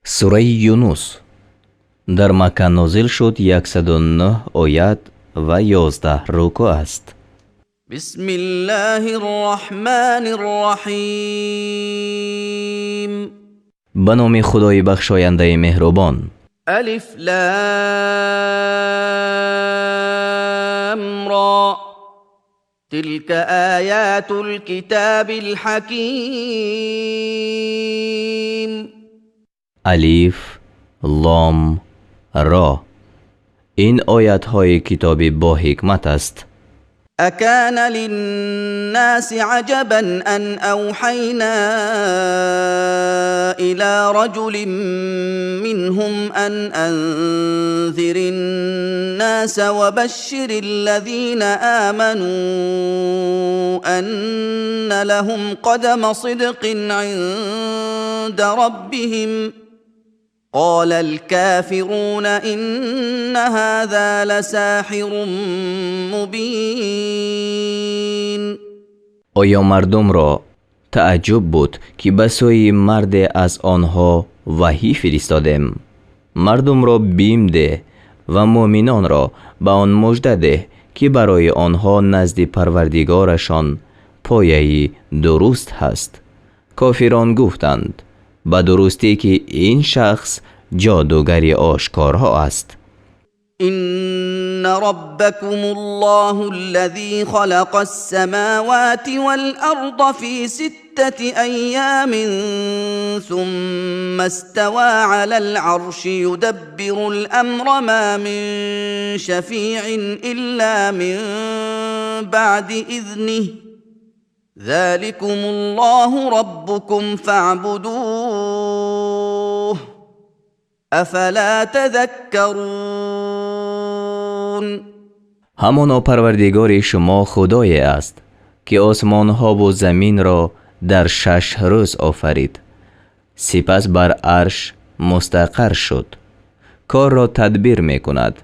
Сураи Юнус дар Макка нозил шуд, 109 оят ва 11 рукӯъ аст. بسم الله الرحمن الرحيم. Ба номи Худои бахшояндаи меҳрубон. ألف لام را، تلك آيات الكتاب الحكيم. Алиф, Лом, Ро. Ин оятҳои китоби боҳикмат аст. أكان للناس عجبا أن أوحينا إلى رجل منهم أن أنذر الناس وبشر الذين آمنوا أن لهم قدم صدق عند ربهم. قال الكافرون إن هذا لساحر مبين. Оё мардумро тааҷҷуб буд, ки ба сӯи марде аз онҳо ваҳӣ фиристодем: мардумро бим деҳ ва муъминонро ба он мужда деҳ, ки барои онҳо назди Парвардигорашон пояи дуруст ҳаст? Кофирон гуфтанд: ба дурустӣ, ки ин шахс ҷодугари ошкорҳо аст. إن ربكم الله الذي خلق السماوات والأرض في ستة أيام ثم استوى على العرش، يدبر الأمر، ما من شفيع إلا من بعد إذنه. ذلكم الله ربكم فاعبدوه، أفلا تذكرون. Ҳамоно Парвардигори шумо Худое аст, ки осмонҳову заминро дар 6 рӯз офарид, сипас бар арш мустақар шуд, корро тадбир мекунад.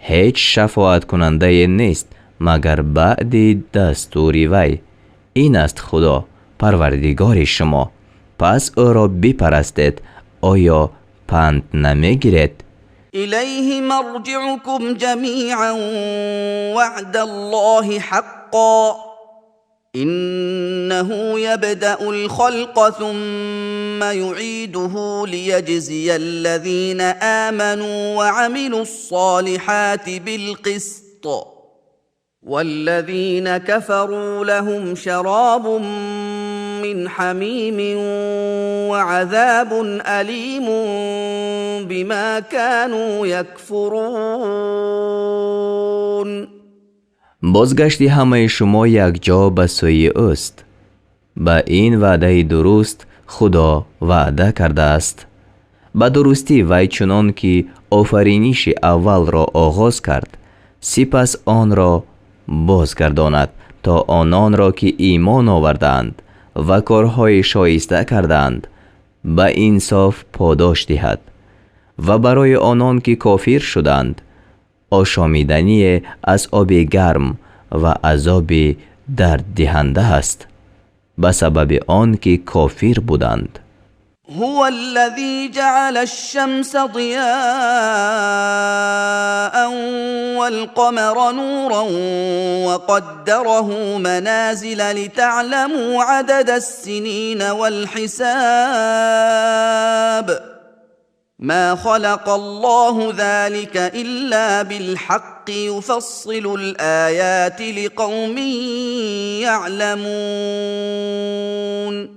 Ҳеҷ шафоаткунандае нест, магар баъди дастури вай. Ин аст Худо, Парвардигори шумо, пас ӯро бипарастед. Оё панд намегиред? إليه مرجعكم جميعا، وعد الله حقا. إنه يبدأ الخلق ثم يعيده ليجزي الذين آمنوا وعملوا الصالحات بالقسط، والذين كفروا لهم شراب من حميم وعذاب أليم بما كانوا يكفرون. Бозгашти ҳамаи шумо якҷо ба сӯи ӯст. Ба ин ваъдаи дуруст Худо ваъда кардааст. Ба дурустӣ, вай чунон ки офариниши аввалро оғоз кард, сипас онро бозгардонад, то ононро, ки имон овардаанд ва корҳои шоиста кардаанд, ба инсоф подош диҳад ва барои онон, ки кофир шуданд, ошомидание аз оби гарм ва азоби дарддиҳанда аст ба сабаби он ки кофир буданд. هو الذي جعل الشمس ضياء والقمر نورا وقدره منازل لتعلموا عدد السنين والحساب. ما خلق الله ذلك إلا بالحق، يفصل الآيات لقوم يعلمون.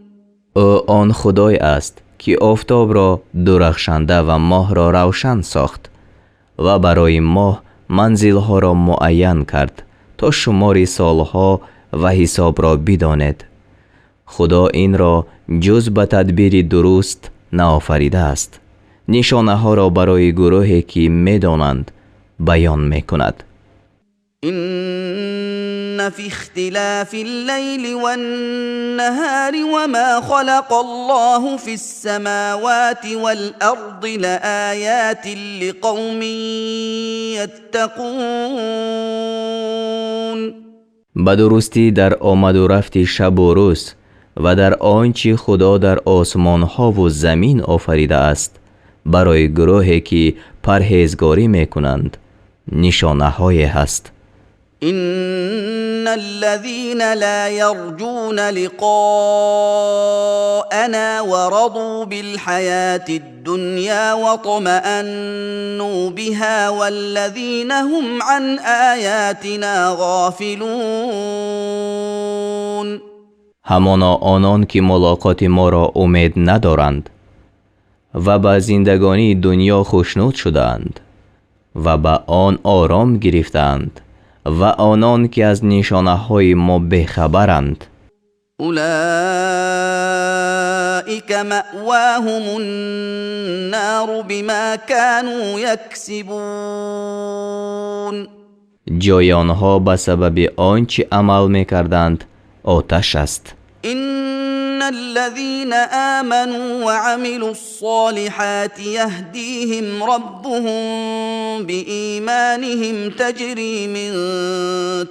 Ӯ он Худое аст, ки офтобро дурахшанда ва моҳро равшан сохт ва барои моҳ манзилҳоро муайян кард, то шумори солҳо ва ҳисобро бидонед. Худо инро ҷуз ба тадбири дуруст наофаридааст. Нишонаҳоро барои гурӯҳе, ки медонанд, баён мекунад. إن في اختلاف الليل والنهار وما خلق الله في السماوات والأرض لآيات لقوم يتقون. Ба дурустӣ, дар омаду рафти шабу рӯз ва дар он чӣ Худо дар осмонҳову замин офаридааст. Барои гурӯҳе ки парҳезгорӣ мекунанд, нишонаҳое ҳаст. إن الذين لا يرجون لقاءنا ورضوا بالحياة الدنيا واطمأنوا بها والذين هم عن آياتنا غافلون. Ҳамоно онон ки мулоқоти моро умед надоранд ва ба зиндагонии дунё хушнуд шудаанд ва ба он ором гирифтаанд ва онон ки аз нишонаҳои мо бехабаранд. أولئك مأواهم النار بما كانوا يكسبون. Ҷои онҳо ба сабаби он чӣ амал мекарданд оташ аст. إن الذين آمنوا وعملوا الصالحات يهديهم ربهم بإيمانهم، تجري من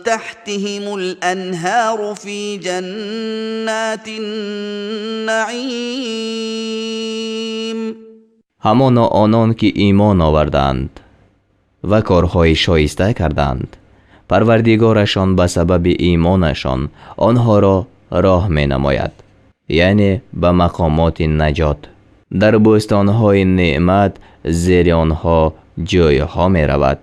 تحتهم الأنهار في جنات النعيم. Ҳамоно онон ки имон овардаанд ва корҳои шоиста кардаанд, Парвардигорашон ба сабаби имонашон онҳоро роҳ менамояд, яъне ба мақомоти наҷот. Дар бӯстонҳои неъмат зери онҳо ҷӯйҳо меравад.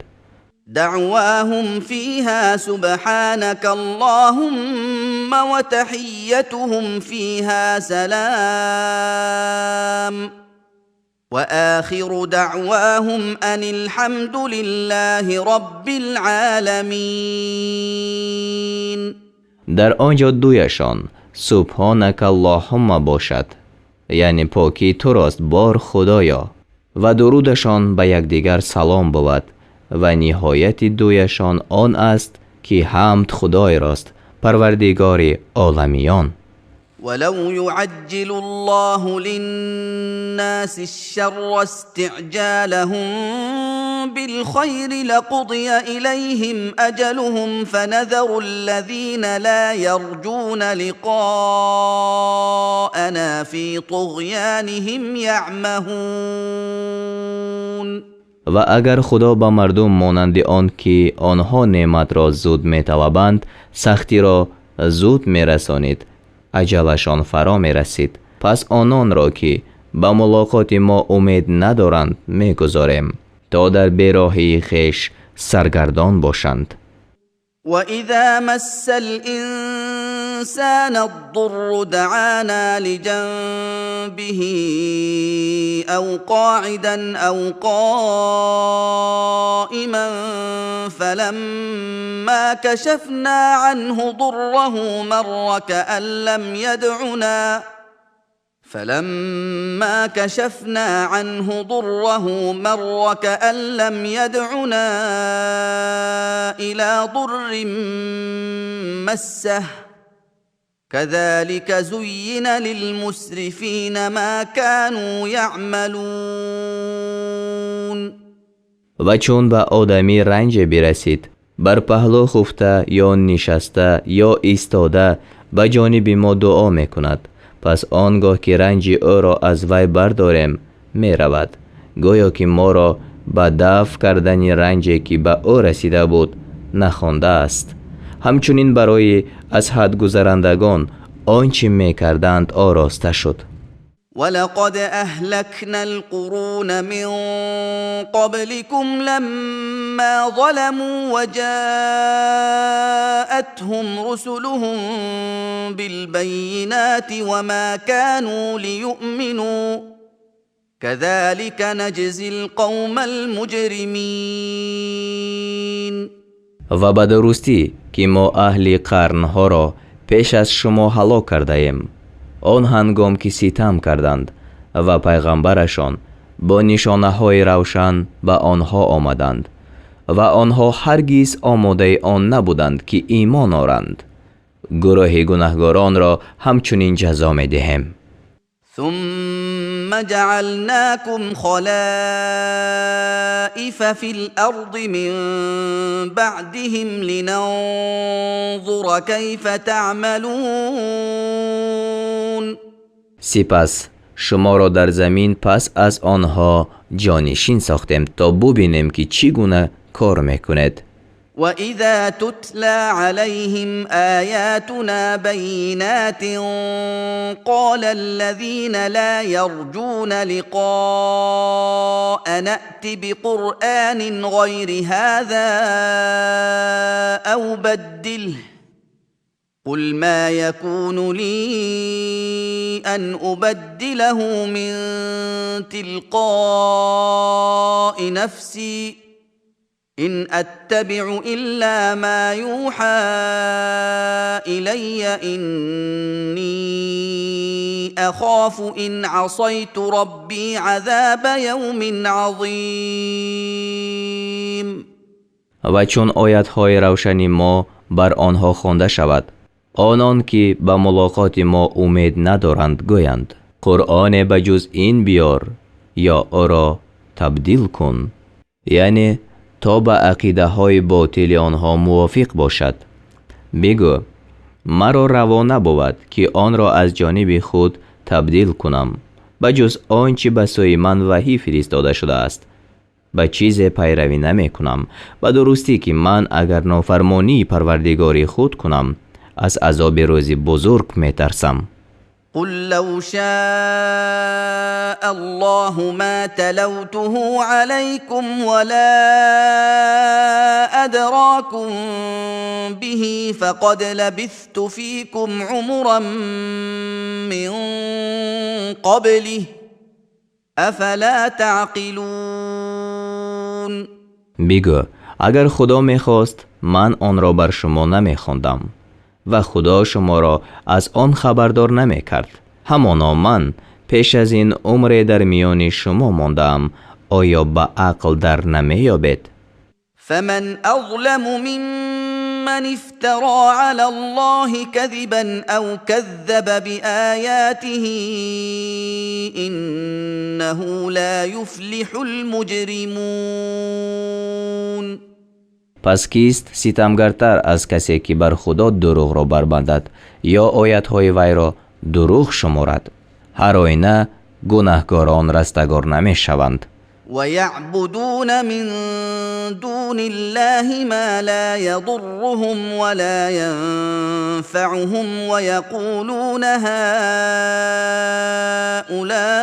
دعواهم فيها سبحانك اللهم وتحيتهم فيها سلام، وآخر دعواهم أن الحمد لله رب العالمين. Дар он ҷо дуояшон субҳонакаллоҳумма бошад, яъне покӣ турост, бор Худоё, ва дурудашон ба якдигар салом бувад ва ниҳояти дуояшон он аст ки ҳамд Худойрост, Парвардигори оламиён. ولو يعجل الله للناس الشر استعجالهم بالخير لقضي إليهم أجلهم، فنذر الذين لا يرجون لقاءنا في طغيانهم يعمهون. Ва агар Худо ба мардум монанди он ки онҳо неъматро зуд металабанд, сахтиро зуд мерасонид, аҷалашон фаро мерасид. Пас ононро ки ба мулоқоти мо умед надоранд, мегузорем, то дар бероҳии хеш саргардон бошанд. وإذا مس الإنسان الضر دعانا لجنبه أو قاعدا أو قائما، فلما كشفنا عنه ضره مر كأن لم يدعنا فلما كشفنا عنه ضره مر كأن لم يدعنا إلى ضر مسه، كذلك زين للمسرفين ما كانوا يعملون. Ва чун ба одамӣ ранҷе бирасид, бар паҳлӯ хуфта ё нишаста ё истода ба ҷониби мо дуо мекунад. Пас он гоҳ ки ранҷи ӯро аз вай бардорем, меравад, гӯё ки моро ба дафъ кардани ранҷе ки ба ӯ расида буд нахондааст. Ҳамчунин барои аз ҳад гузарандагон он чӣ мекарданд ороста шуд. ولقد أهلكنا القرون من قبلكم لما ظلموا وجاءتهم رسلهم بالبينات وما كانوا ليؤمنوا، كذلك نجزي القوم المجرمين. Ва ба дурустӣ ки мо аҳли қарнҳоро пеш аз шумо ҳалок кардаем, он ҳангом ки ситам карданд ва пайғамбарашон бо нишонаҳои равшан ба онҳо омаданд ва онҳо ҳаргиз омодаи он набуданд ки имон оранд. Гурӯҳи гунаҳгоронро ҳамчунин ҷазо медиҳем. ثم جعلناكم خلائف في الأرض من بعدهم لننظر كيف تعملون. Сипас Шуморо дар замин пас аз онҳо ҷонишин сохтем, то бубинем, ки чӣ гуна кор мекунед. وإذا تتلى عليهم آياتنا بينات قال الذين لا يرجون لقاء نأت بقرآن غير هذا أو بدله قل ما يكون لي أن أبدله من تلقاء نفسي إن أتبع إلا ما يوحى إلي إني أخاف إن عصيت ربي عذاب يوم عظيم. Ва чун оятҳои равшани мо бар онҳо хонда шавад, онон ки ба мулоқоти мо умед надоранд, гӯянд: «Қуръоне ба ҷуз ин биёр ё ӯро табдил кун», яъне то ба ақидаҳои ботили онҳо мувофиқ бошад. Бигӯ: «Маро раво набувад, ки онро аз ҷониби худ табдил кунам. Ба ҷуз он чӣ ба сӯи ман ваҳӣ фиристода шудааст, ба чизе пайравӣ намекунам. Ба дурустӣ, ки ман агар нофармонии парвардигори худ кунам, аз азоби рӯзи бузург метарсам». قل لو شاء الله ما تلوته عليكم ولا أدراكم به فقد لبثت فيكم عمرا من قبله أفلا تعقلون. Бигӯ: «Агар Худо мехост, ман онро бар шумо намехондам ва Худо шуморо аз он хабардор намекард. Ҳамоно ман пеш аз ин умре дар миёни шумо мондаам. Оё ба ақл дар намеёбед?» فمن أظلم ممن افترى على الله كذبا أو كذب بآياته إنه لا يفلح المجرمون. Пас кист ситамгартар аз касе, ки бар Худо дурӯғро барбандад ё оятҳои вайро дурӯғ шуморад? Ҳар оина гунаҳкорон растагор намешаванд. ويعبدون من دون الله ما لا يضرهم ولا ينفعهم ويقولون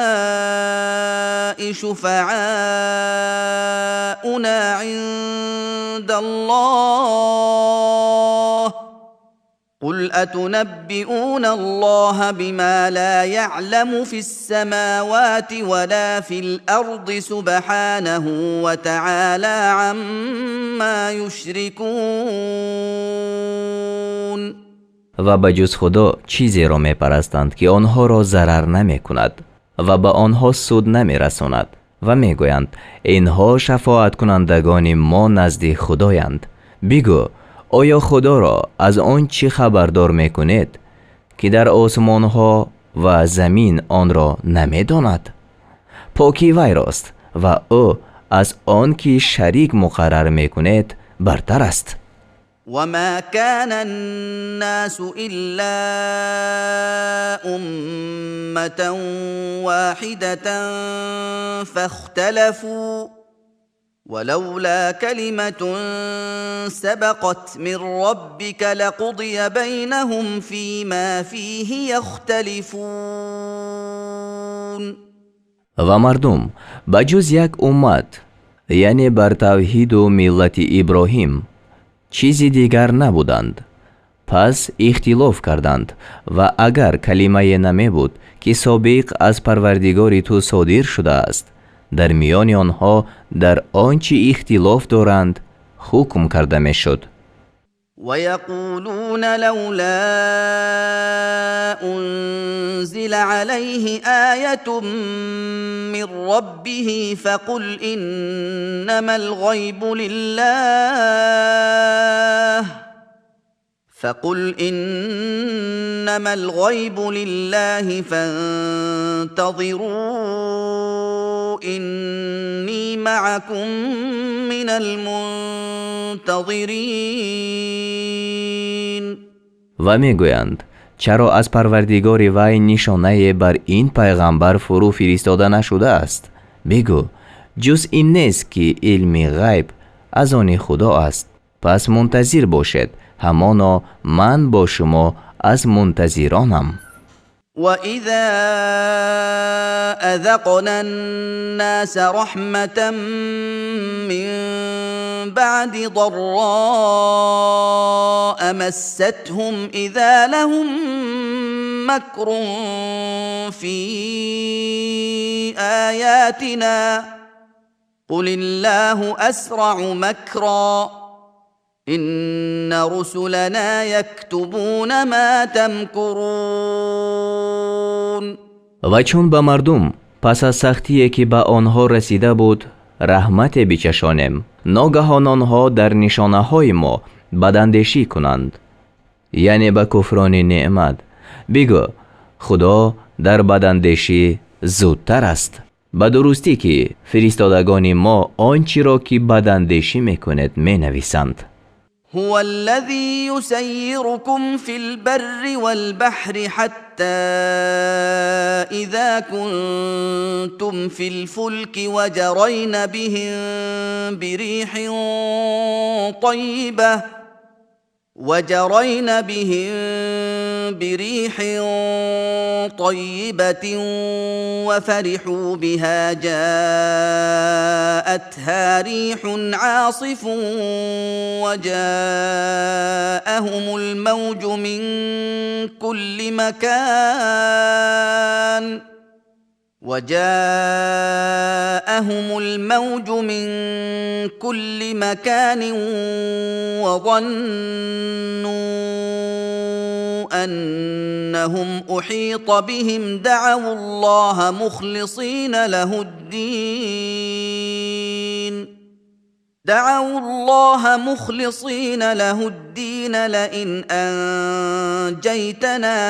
هؤلاء شفعاؤنا عند الله قل أتنبئون الله بما لا يعلم في السماوات ولا في الأرض سبحانه وتعالى عما يشركون. Ва ба ҷуз Худо чизеро мепарастанд, ки онҳоро зарар намекунад ва ба онҳо суд намерасонад, ва мегӯянд: «Инҳо шафоаткунандагони мо назди Худоянд». Бигӯ: «Оё Худоро аз он чӣ хабардор мекунед, ки дар осмонҳо ва замин онро намедонад? Покӣ вайрост ва ӯ аз он ки шарик муқаррар мекунед, бартар аст». وما كان الناس إلا أمة واحدة فاختلفوا ولولا كلمة سبقت من ربك لقضي بينهم فيما فيه يختلفون. Ва мардум ба ҷуз як уммат, яъне бар тавҳиду миллати Иброҳим, чизи дигар набуданд. Пас ихтилоф карданд, ва агар калимае намебуд, ки собиқ аз Парвардигори ту содир шудааст, дар миёни онҳо дар он чӣ ихтилоф доранд, ҳукм карда мешуд. ويقولون لولا أنزل عليه آية من ربه فقل إنما الغيب لله فقل إنما الغيب لله فانتظروا إني معكم من المنتظرين. Ва мегӯянд: Чаро аз Парвардигори вай нишонае бар ин пайғамбар фурӯ фиристода нашудааст? Бигӯ: ҷуз ин нест, ки илми ғайб аз они Худо аст. Пас мунтазир бошед, ҳамоно ман бо шумо аз мунтазиронам. وإذا أذقنا الناس رحمة من بعد ضراء مستهم إذا لهم مكر في آياتنا قل الله أسرع مكرا إن رسلنا يكتبون ما تمكرون. Ва чун ба мардум пас аз сахтие, ки ба онҳо расида буд, раҳмате бичашонем, ногаҳон онҳо дар нишонаҳои мо бадандешӣ кунанд, яъне ба куфрони неъмат. Бигӯ: Худо дар бадандешӣ зудтар аст. Ба дурустӣ, ки фиристодагони мо он чиро, ки бадандешӣ мекунед, менависанд. هو الذي يسيركم في البر والبحر حتى إذا كنتم في الفلك وجرين بهم بريح طيبة وفرحوا بها جاءتها ريح عاصف وجاءهم الموج من كل مكان وظنوا أنهم أحيط بهم دعوا الله مخلصين له الدين لئن أنجيتنا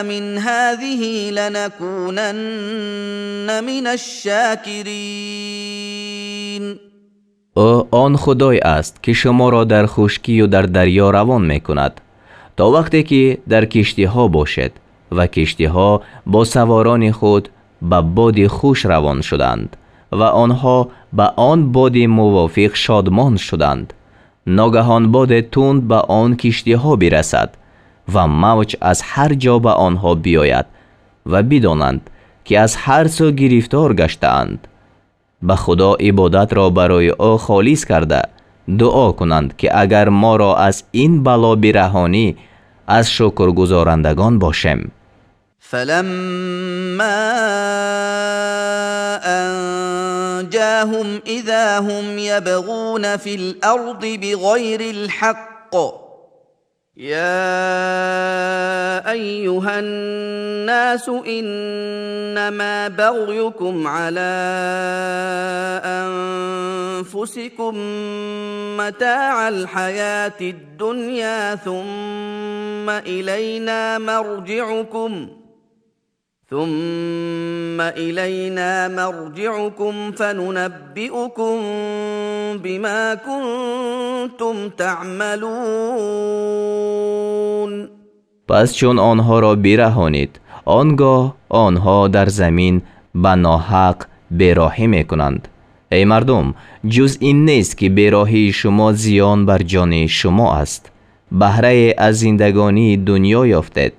من هذه لنكونن من الشاكرين. Ӯ он Худой аст, ки шуморо дар хушкию дар дарё равон мекунад, то вақте ки дар киштиҳо бошед ва киштиҳо бо саворони худ ба боди хуш равон шуданд ва онҳо ба он боди мувофиқ шодмон шуданд. Ногаҳон боде тунд ба он киштиҳо бирасад ва мавҷ аз ҳар ҷо ба онҳо биёяд ва бидонанд, ки аз ҳар сӯ гирифтор гаштаанд. Ба Худо ибодатро барои ӯ холис карда дуо кунанд, ки агар моро аз ин бало бираҳонӣ, аз шукргузорандагон бошем. فلما أنجاهم إذا هم يبغون في الأرض بغير الحق يا أيها الناس إنما بغيكم على أنفسكم متاع الحياة الدنيا ثم إلينا مرجعكم فننبئكم بما كنتم تعملون. Пас чун онҳоро бираҳонид, он гоҳ онҳо дар замин ба ноҳақ бероҳӣ мекунанд. Эй мардум, ҷуз ин нест, ки бероҳии шумо зиён бар ҷони шумо аст. Баҳрае аз зиндагонии дунё ёфтед,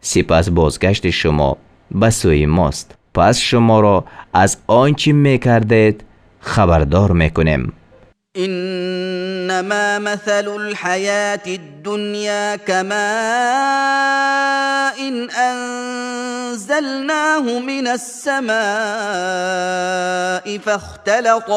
сипас бозгашти шумо ба сӯи мост, пас шуморо аз он чӣ мекардед хабардор мекунем. إنما مثل الحياة الدنيا كماء أنزلناه من السماء فاختلط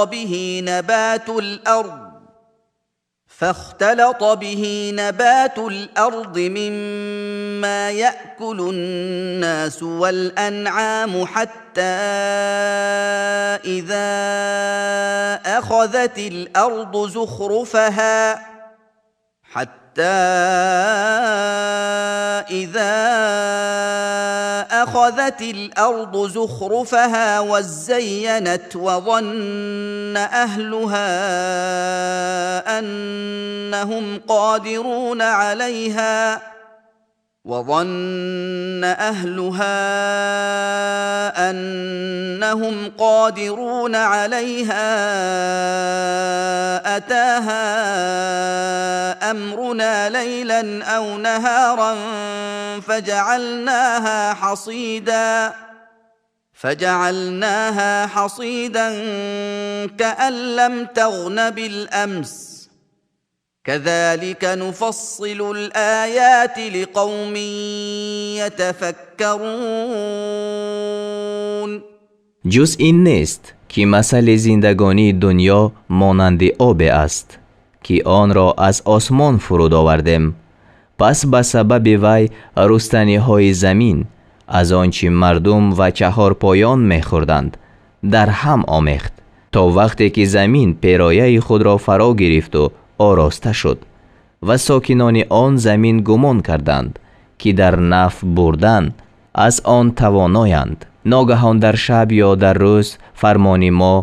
به نبات الأرض مما يأكل الناس والأنعام حتى إذا أخذت الأرض زخرفها حتى إذا أخذت الأرض زخرفها وزينت وظن أهلها أنهم قادرون عليها وظن أهلها أنهم قادرون عليها أتاها أمرنا ليلا أو نهارا فجعلناها حصيدا كأن لم تغن بالأمس كذلك نفصل الآيات لقوم يتفكرون. Ҷуз ин нест, ки масали зиндагонии дунё монанди обе аст, ки онро аз осмон фуруд овардем. Пас ба сабаби вай рустаниҳои замин аз он чӣ мардум ва чаҳорпоён мехӯрданд дар ҳам омехт, то вақте ки замин перояи худро фаро гирифту ороста шуд ва сокинони он замин гумон карданд, ки дар нафъ бурдан аз он тавоноянд. Ногаҳон дар шаб ё дар рӯз фармони мо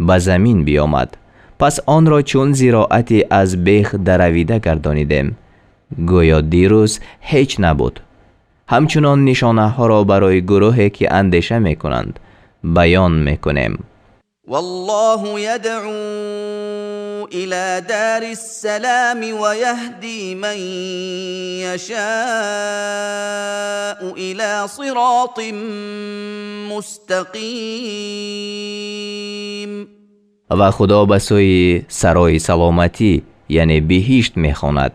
ба замин биёмад, пас онро чун зироати аз бех даравида гардонидем, гӯё дирӯз ҳеҷ набуд. Ҳамчунон нишонаҳоро барои гурӯҳе, ки андеша мекунанд, баён мекунем. والله يدعو إلى دار السلام ويهدي من يشاء إلى صراط مستقيم. Ва Худо ба сӯи сарои саломатӣ, яъне биҳишт, мехонад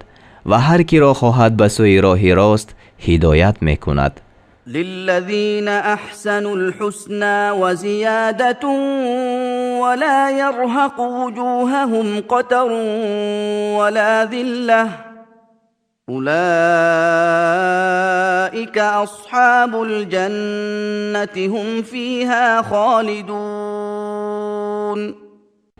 ва ҳар киро хоҳад ба сӯи роҳи рост ҳидоят мекунад. للذين أحسنوا الحسنى وزيادة ولا يرهق وجوههم قتر ولا ذلة أولئك أصحاب الجنة هم فيها خالدون.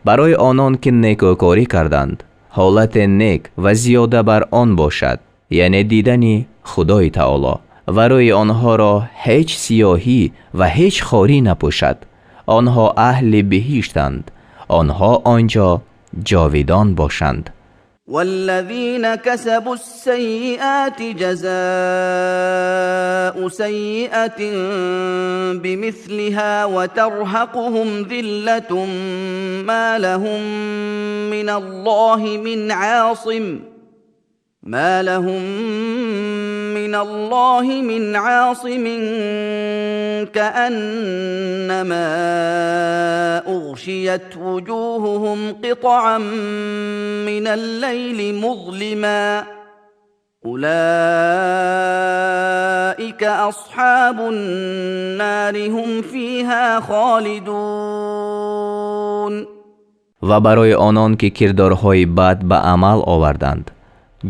Барои онон, ки некӯкорӣ карданд, ҳолате нек ва зиёда бар он бошад, яъне дидани Худои Таоло, ва рӯи онҳоро ҳеҷ сиёҳӣ ва ҳеҷ хорӣ напӯшад. Онҳо аҳли биҳиштанд, онҳо он ҷо ҷовидон бошанд. والذين كسبوا السيئات جزاء سيئة بمثلها وترهقهم ذلة ما لهم من الله من عاصم كأنما أغشيت وجوههم قطعا من الليل مظلما أولئك أصحاب النار هم فيها خالدون. Ва барои онон, ки кирдорҳои бад ба амал оварданд,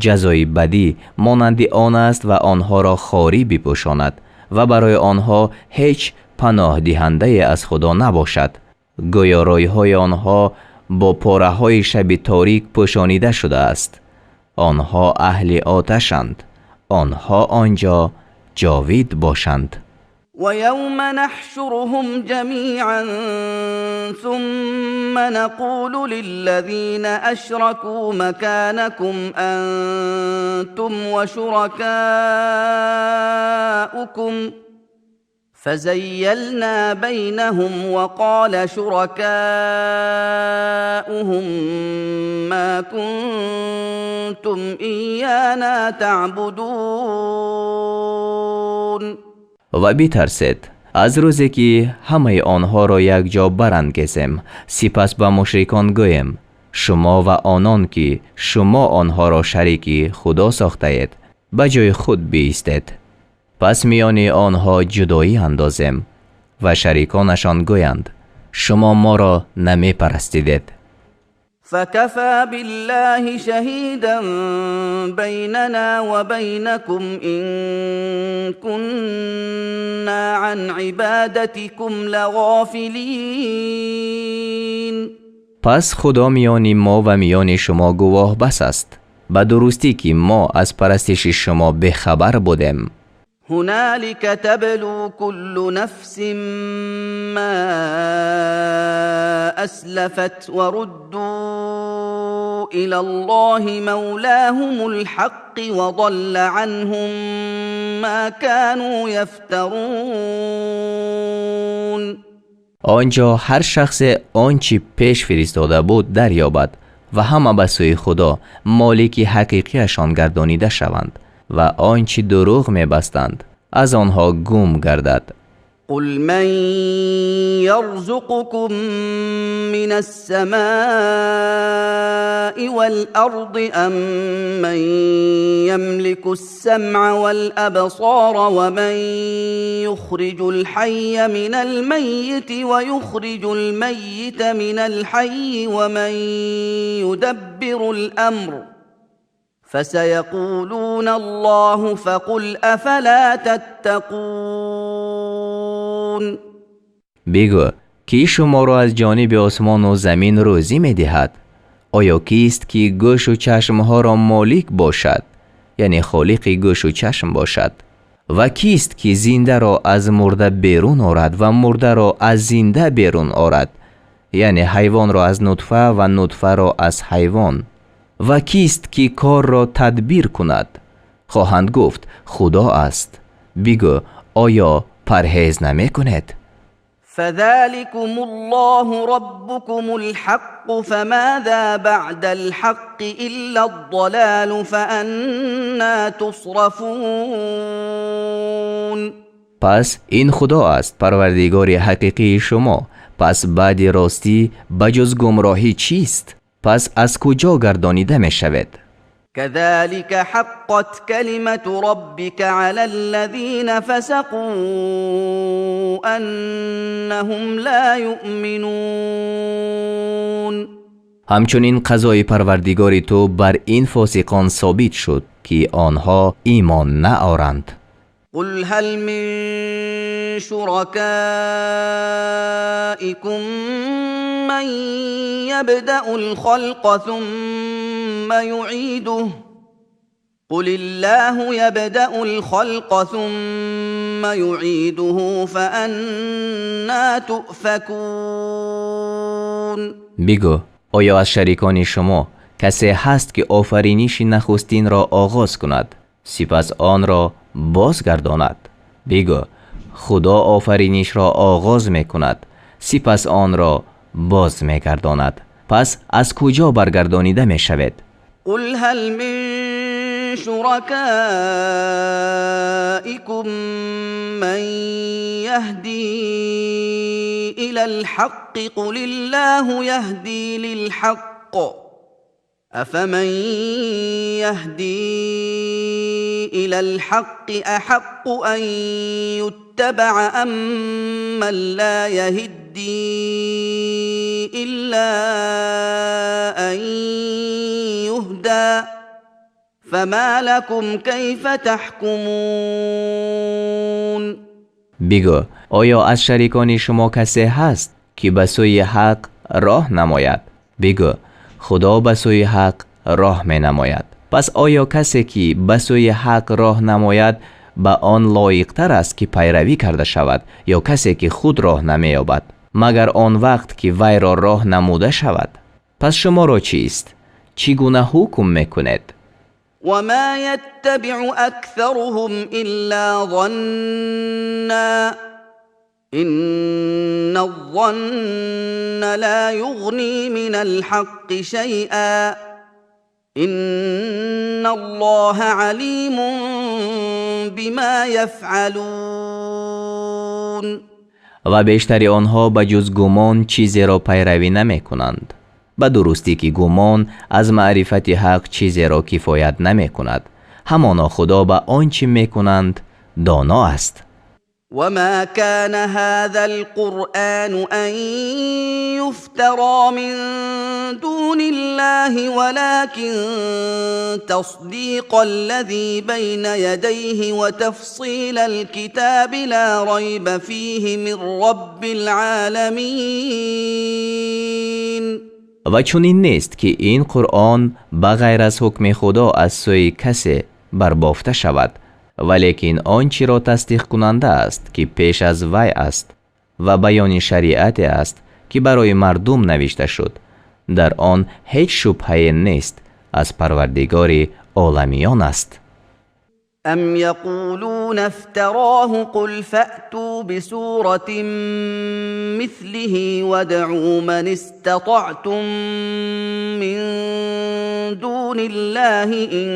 ҷазои бадӣ монанди он аст ва онҳоро хорӣ бипӯшонад ва барои онҳо ҳеҷ паноҳдиҳандае аз Худо набошад, гӯё рӯйҳои онҳо бо пораҳои шаби торик пӯшонида шудааст. Онҳо аҳли оташанд, онҳо он ҷо ҷовид бошанд. ويوم نحشرهم جميعا ثم نقول للذين أشركوا مكانكم أنتم وشركاؤكم فزيلنا بينهم وقال شركاؤهم ما كنتم إيانا تعبدون. Ва битарсед аз рӯзе, ки ҳамаи онҳоро якҷо барангезем, сипас ба мушрикон гӯем: шумо ва онон, ки шумо онҳоро шарики Худо сохтаед, ба ҷои худ биистед. Пас миёни онҳо ҷудоӣ андозем ва шариконашон гӯянд: шумо моро намепарастидед. فكفى بالله شهيدا بيننا وبينكم إن كنا عن عبادتكم لغافلين. Пас Худо миёни мо ва миёни шумо гувоҳ бас аст, ба дурустӣ, ки мо аз парастиши шумо бехабар будем. هنالك تبلو كل نفس ما أسلفت وردوا إلى الله مولاهم الحق وضل عنهم ما كانوا يفترون. Он ҷо ҳар шахсе он чӣ пеш фиристода буд дарёбад ва ҳама ба сӯи Худо, молики ҳақиқиашон гардонида шаванд ва он чӣ дурӯғ мебастанд, аз онҳо гум гардад. قل من يرزقكم من السماء والارض امن يملك السمع والابصار ومن يخرج الحي من الميت ويخرج الميت من الحي ومن يدبر الامر فسيقولون الله فقل افلا تتقون. Бигӯ, кӣ шуморо аз ҷониби осмону замин рӯзӣ медиҳад? Оё кист, ки гӯшу чашмҳоро молик бошад, яъне холиқи гӯшу чашм бошад? Ва кист, ки зиндаро аз мурда берун орад ва мурдаро аз зинда берун орад, яъне ҳайвонро аз нутфа ва нутфаро аз ҳайвон? Ва кист, ки корро тадбир кунад? Хоҳанд гуфт: Худо аст. Бигӯ, оё парҳез намекунед? فذلكم الله ربكم الحق فماذا بعد الحق الا الضلال فأنى تصرفون. Пас ин Худо аст, парвардигори ҳақиқии шумо. Пас баъди ростӣ ба ҷуз гумроҳӣ чист? Пас аз куҷо гардонида мешавед? كذلك حقت كلمة ربك على الذين فسقوا أنهم لا يؤمنون. Ҳамчунин қазои парвардигори ту бар ин фосиқон собит шуд, ки онҳо имон наоранд. قل هل من شركائكم من يبدأ الخلق ثم يعيده قل الله يبدأ الخلق ثم يعيده فأنى تؤفكون. Бигӯ, оё аз шарикони шумо касе ҳаст, ки офариниши нахустинро оғоз кунад, сипас онро бозгардонад? Бигӯ, Худо офаринишро оғоз мекунад, сипас онро боз мегардонад. Пас аз куҷо баргардонида мешавед? قل هل من شركائكم من يهدي الى الحق قل الله يهدي للحق افمن يهدي الى الحق احق ان يتبع امن لا يهدي الا ان يهدى فما لكم كيف تحكمون. Бигӯ, оё аз шарикони шумо касе ҳаст, ки ба сӯи ҳақ роҳ намояд? Бигӯ, Худо ба сӯи ҳақ роҳ менамояд. Пас оё касе, ки ба сӯи ҳақ роҳ намояд, ба он лоиқтар аст, ки пайравӣ карда шавад, ё касе, ки худ роҳ намеёбад, магар он вақт, ки вайро роҳ намуда шавад? Пас шуморо чист? Чӣ гуна ҳукм мекунед? وما يتبع اكثرهم الا ظنا ان الظن لا يغني من الحق شيئا ان الله عليم بما يفعلون. Ва бештари онҳо ба ҷуз гумон чизеро пайравӣ намекунанд. Ба дурустӣ, ки гумон аз маърифати ҳақ чизеро кифоят намекунад. Ҳамоно Худо ба он чӣ мекунанд доно аст. وما كان هذا القران ان يفترى من دون الله ولكن تصديق الذي بين يديه وتفصيل الكتاب لا ريب فيه من رب العالمين. Ва чунин нест, ки ин Қуръон ба ғайр аз ҳукми Худо аз сӯи касе барбофта шавад, валекин он чиро тасдиқкунанда аст, ки пеш аз вай аст, ва баёни шариате аст, ки барои мардум навишта шуд. Дар он ҳеҷ шубҳае нест, аз Парвардигори оламиён аст. أم يقولون افتراه قل فأتوا بسورة مثله وادعوا من استطعتم من دون الله إن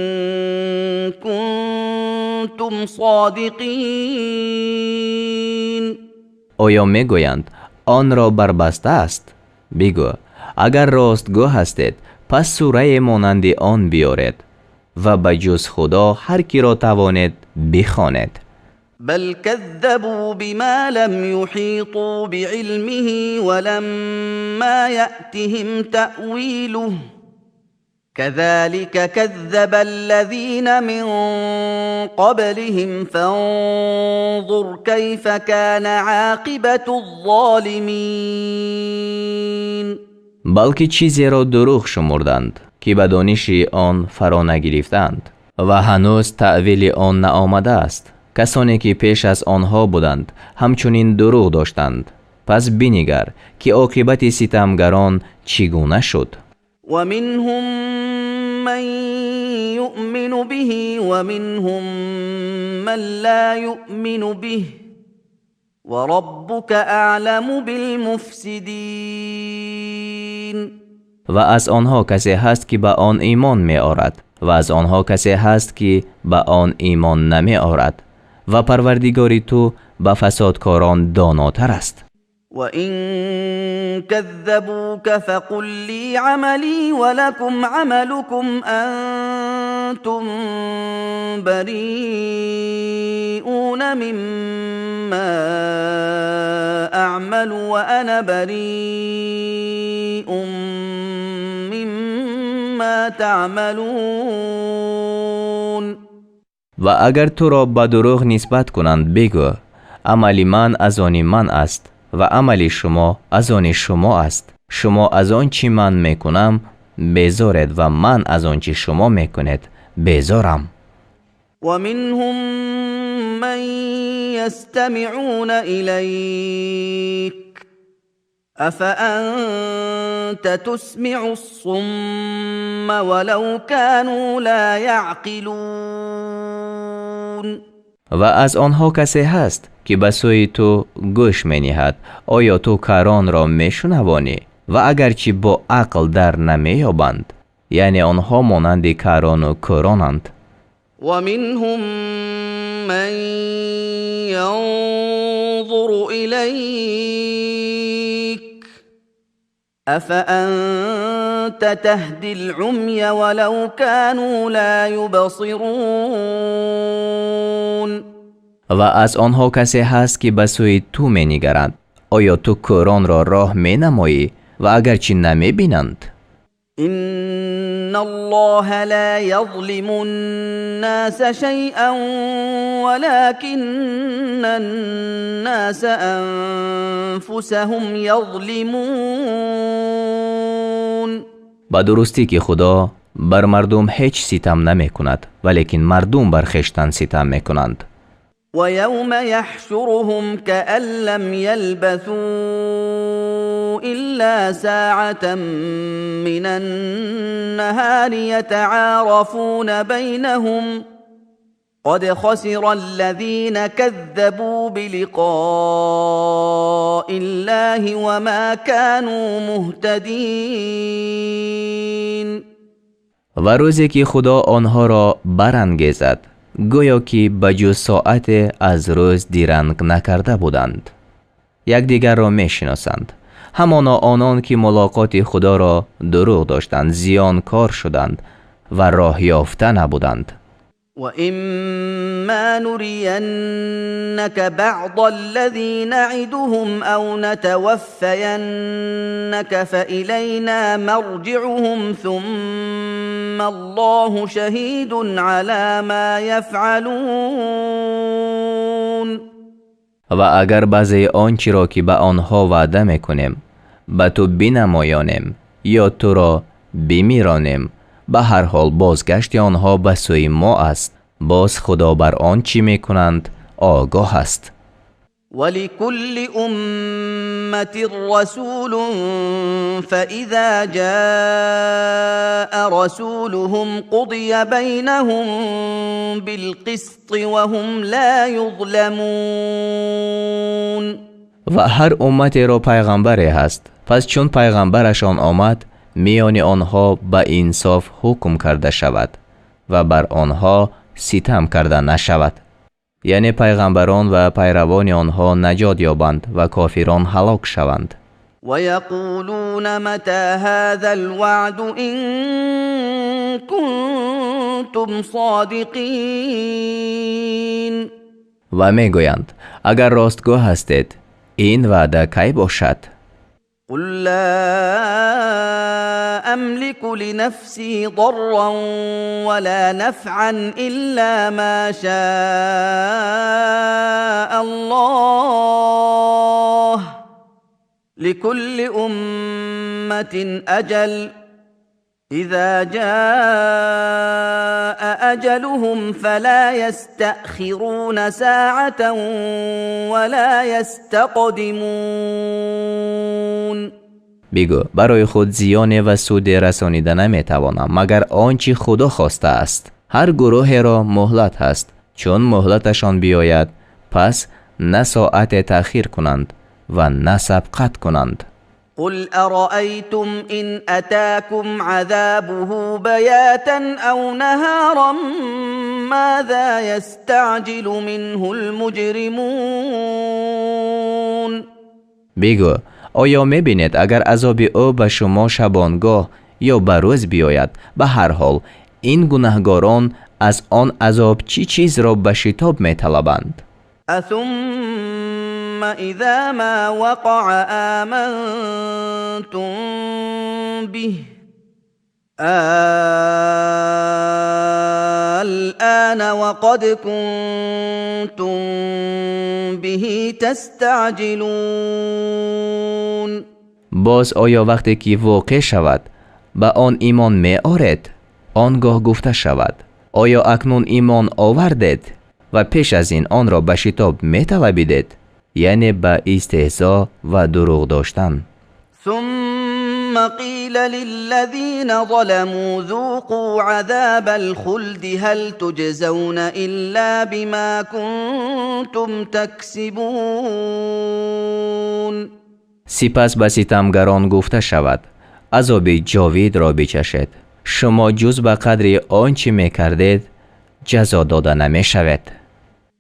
كنتم صادقين. Оё мегӯянд, онро барбастааст? Бигӯ: агар ростгӯ ҳастед, пас сурае монанди он биёред ва ба ҷуз Худо ҳар киро тавонед бихонед. بل كذبوا بما لم يحيطوا بعلمه ولما يأتهم تأويله كذلك كذب الذين من قبلهم فانظر كيف كان عاقبة الظالمين. Балки чизеро дурӯғ шумурданд, ки ба дониши он фаро нагирифтаанд ва ҳанӯз таъвили он наомадааст. Касоне ки пеш аз онҳо буданд, ҳамчунин дурӯғ доштанд. Пас бинигар, ки оқибати ситамгарон чӣ гуна шуд. ومنهم من يؤمن به ومنهم من لا يؤمن به وربك أعلم بالمفسدين. Ва аз онҳо касе ҳаст, ки ба он имон меорад, ва аз онҳо касе ҳаст, ки ба он имон намеорад, ва Парвардигори ту ба фасодкорон донотар аст. وإن كذبوك فقل لي عملي ولكم عملكم أنتم بريئون مما أعمل وأنا بريء مما تعملون. Ва агар туро ба дурӯғ нисбат кунанд, бигӯ: амали ман аз они ман аст ва амали шумо аз они шумо аст. Шумо аз он чӣ ман мекунам безоред ва ман аз он чӣ шумо мекунед безорам. ومنهم من يستمعون إليك أفأنت تسمع الصم ولو كانوا لا يعقلون. Ва аз онҳо касе ҳаст, ки ба сӯи ту гӯш мениҳад. Оё ту каронро мешунавонӣ, ва агарчи бо ақл дар намеёбанд? Яъне онҳо монанди карону кӯронанд. ومنهم من ينظر إليك أفأنت تهدي العمي ولو كانوا لا يبصرون. Ва аз онҳо касе ҳаст, ки ба сӯи ту менигаранд. Оё ту кӯронро роҳ менамоӣ, ва агарчи намебинанд? إن الله لا يظلم الناس شيئا ولكن الناس أنفسهم يظلمون. Ба дурустӣ, ки Худо бар мардум ҳеҷ ситам намекунад, валекин мардум бар хештан ситам мекунанд. ويوم يحشرهم كأن لم يلبثوا إلا ساعة من النهار يتعارفون بينهم قد خسر الذين كذبوا بلقاء الله وما كانوا مهتدين. Ва рӯзе ки Худо онҳоро барангезад, гӯё ки ба ҷуз соате аз рӯз диранг накарда буданд, якдигарро мешиносанд. Ҳамоно онон ки мулоқоти Худоро дурӯғ доштанд, зиёнкор шуданд ва роҳёфта набуданд. وإما نرينك بعض الذي نعدهم أو نتوفينك فإلينا مرجعهم ثم الله شهيد على ما يفعلون. Ва агар баъзеи он чиро, ки ба онҳо ваъда мекунем, ба ту бинамоёнем ё туро бимиронем, ба ҳар ҳол бозгашти онҳо ба сӯи мо аст. Боз Худо бар он чӣ мекунанд огоҳ аст. ولكل أمة رسول فإذا جاء رسولهم قضي بينهم بالقسط وهم لا يظلمون. Ва ҳар умматеро пайғамбаре ҳаст, пас чун пайғамбарашон омад, миёни онҳо ба инсоф ҳукм карда шавад ва бар онҳо ситам карда нашавад. Яъне пайғамбарон ва пайравони онҳо наҷот ёбанд ва кофирон ҳалок шаванд. ويقولون متى هذا الوعد إن كنتم صادقين. Ва мегӯянд: агар ростгӯ ҳастед, ин ваъда кай бошад? قل لا أملك لنفسي ضرا ولا نفعا إلا ما شاء الله. لكل أمة أجل، إذا جاء أجلهم فلا يستأخرون ساعة ولا يستقدمون. Бигӯ: барои худ зиёне ва суде расонида наметавонам, магар он чӣ Худо хостааст. Ҳар гурӯҳеро муҳлат ҳаст. Чун муҳлаташон биёяд, пас на соате таъхир кунанд ва на сабқат кунанд. قل أرأيتم إن أتاكم عذابه بياتا أو نهارا ماذا يستعجل منه المجرمون. Бигӯ: оё мебинед, агар азоби ӯ ба шумо шабонгоҳ ё ба рӯз биёяд, ба ҳар ҳол ин гунаҳгорон аз он азоб чӣ чизро ба шитоб металабанд? أثم إذا ما وقع آمنتم به؟ الآن وقد كنتم به تستعجلون. Боз оё вақте ки воқеъ шавад, ба он имон меоред? Он гоҳ гуфта шавад: оё акнун имон овардед ва пеш аз ин онро ба шитоб металабидед? Яъне ба истеҳзо ва дурӯғ доштан. ثم قيل للذين ظلموا ذوقوا عذاب الخلد هل تجزون إلا بما كنتم تكسبون. Сипас ба ситамгарон гуфта шавад: азоби ҷовидро бичашед. Шумо ҷуз ба қадри он чӣ мекардед ҷазо дода намешавед.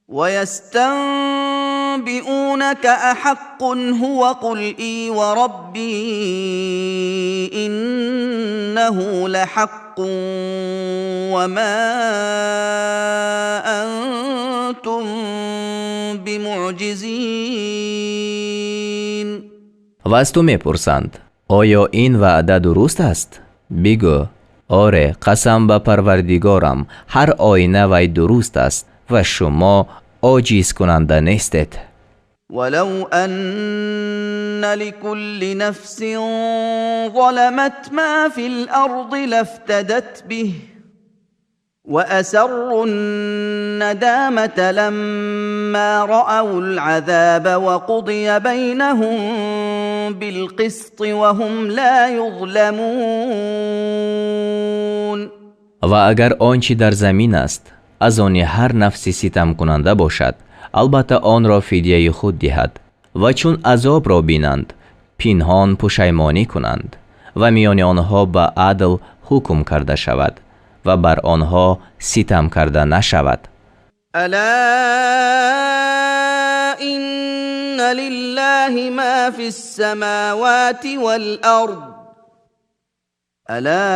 ويستنبئونك أحق هو؟ قل إي وربي إنه لحق وما أنتم بمعجزين. Ва аз ту мепурсанд: оё ин ваъда дуруст аст? Бигӯ: оре, қасам ба Парвардигорам, ҳар оина вай дуруст аст ва шумо оҷизкунанда нестед. ولو أن لكل نفس ظلمت ما في الأرض لافتدت به، وأسروا الندامة لما رأوا العذاب وقضي بينهم بالقسط وهم لا يظلمون. Ва агар он чӣ дар замин аст аз они ҳар нафси ситамкунанда бошад, албатта онро фидияи худ диҳад. Ва чун азобро бинанд, пинҳон пушаймонӣ кунанд ва миёни онҳо ба адл ҳукм карда шавад ва бар онҳо ситам карда нашавад. ألا إن لله ما في السماوات والأرض، ألا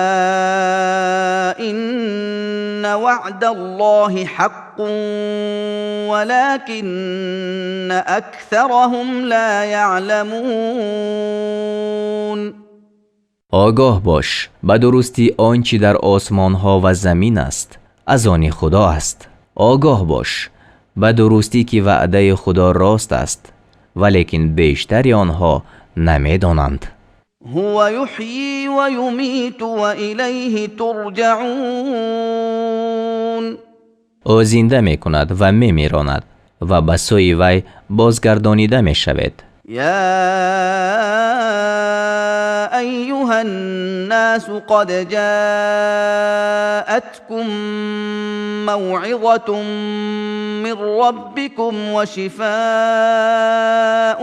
إن وعد الله حق ولكن أكثرهم لا يعلمون. Огоҳ бош, ба дурустӣ он чӣ дар осмонҳо ва замин аст, аз они Худо аст. Огоҳ бош, ба дурустӣ ки ваъдаи Худо рост аст, валекин бештари онҳо намедонанд. هو يحيي ويميت وإليه ترجعون. Ӯ зинда мекунад ва мемиронад Ва ба сӯи вай бозгардонида мешавед. يا أيها الناس قد جاءتكم موعظة من ربكم وشفاء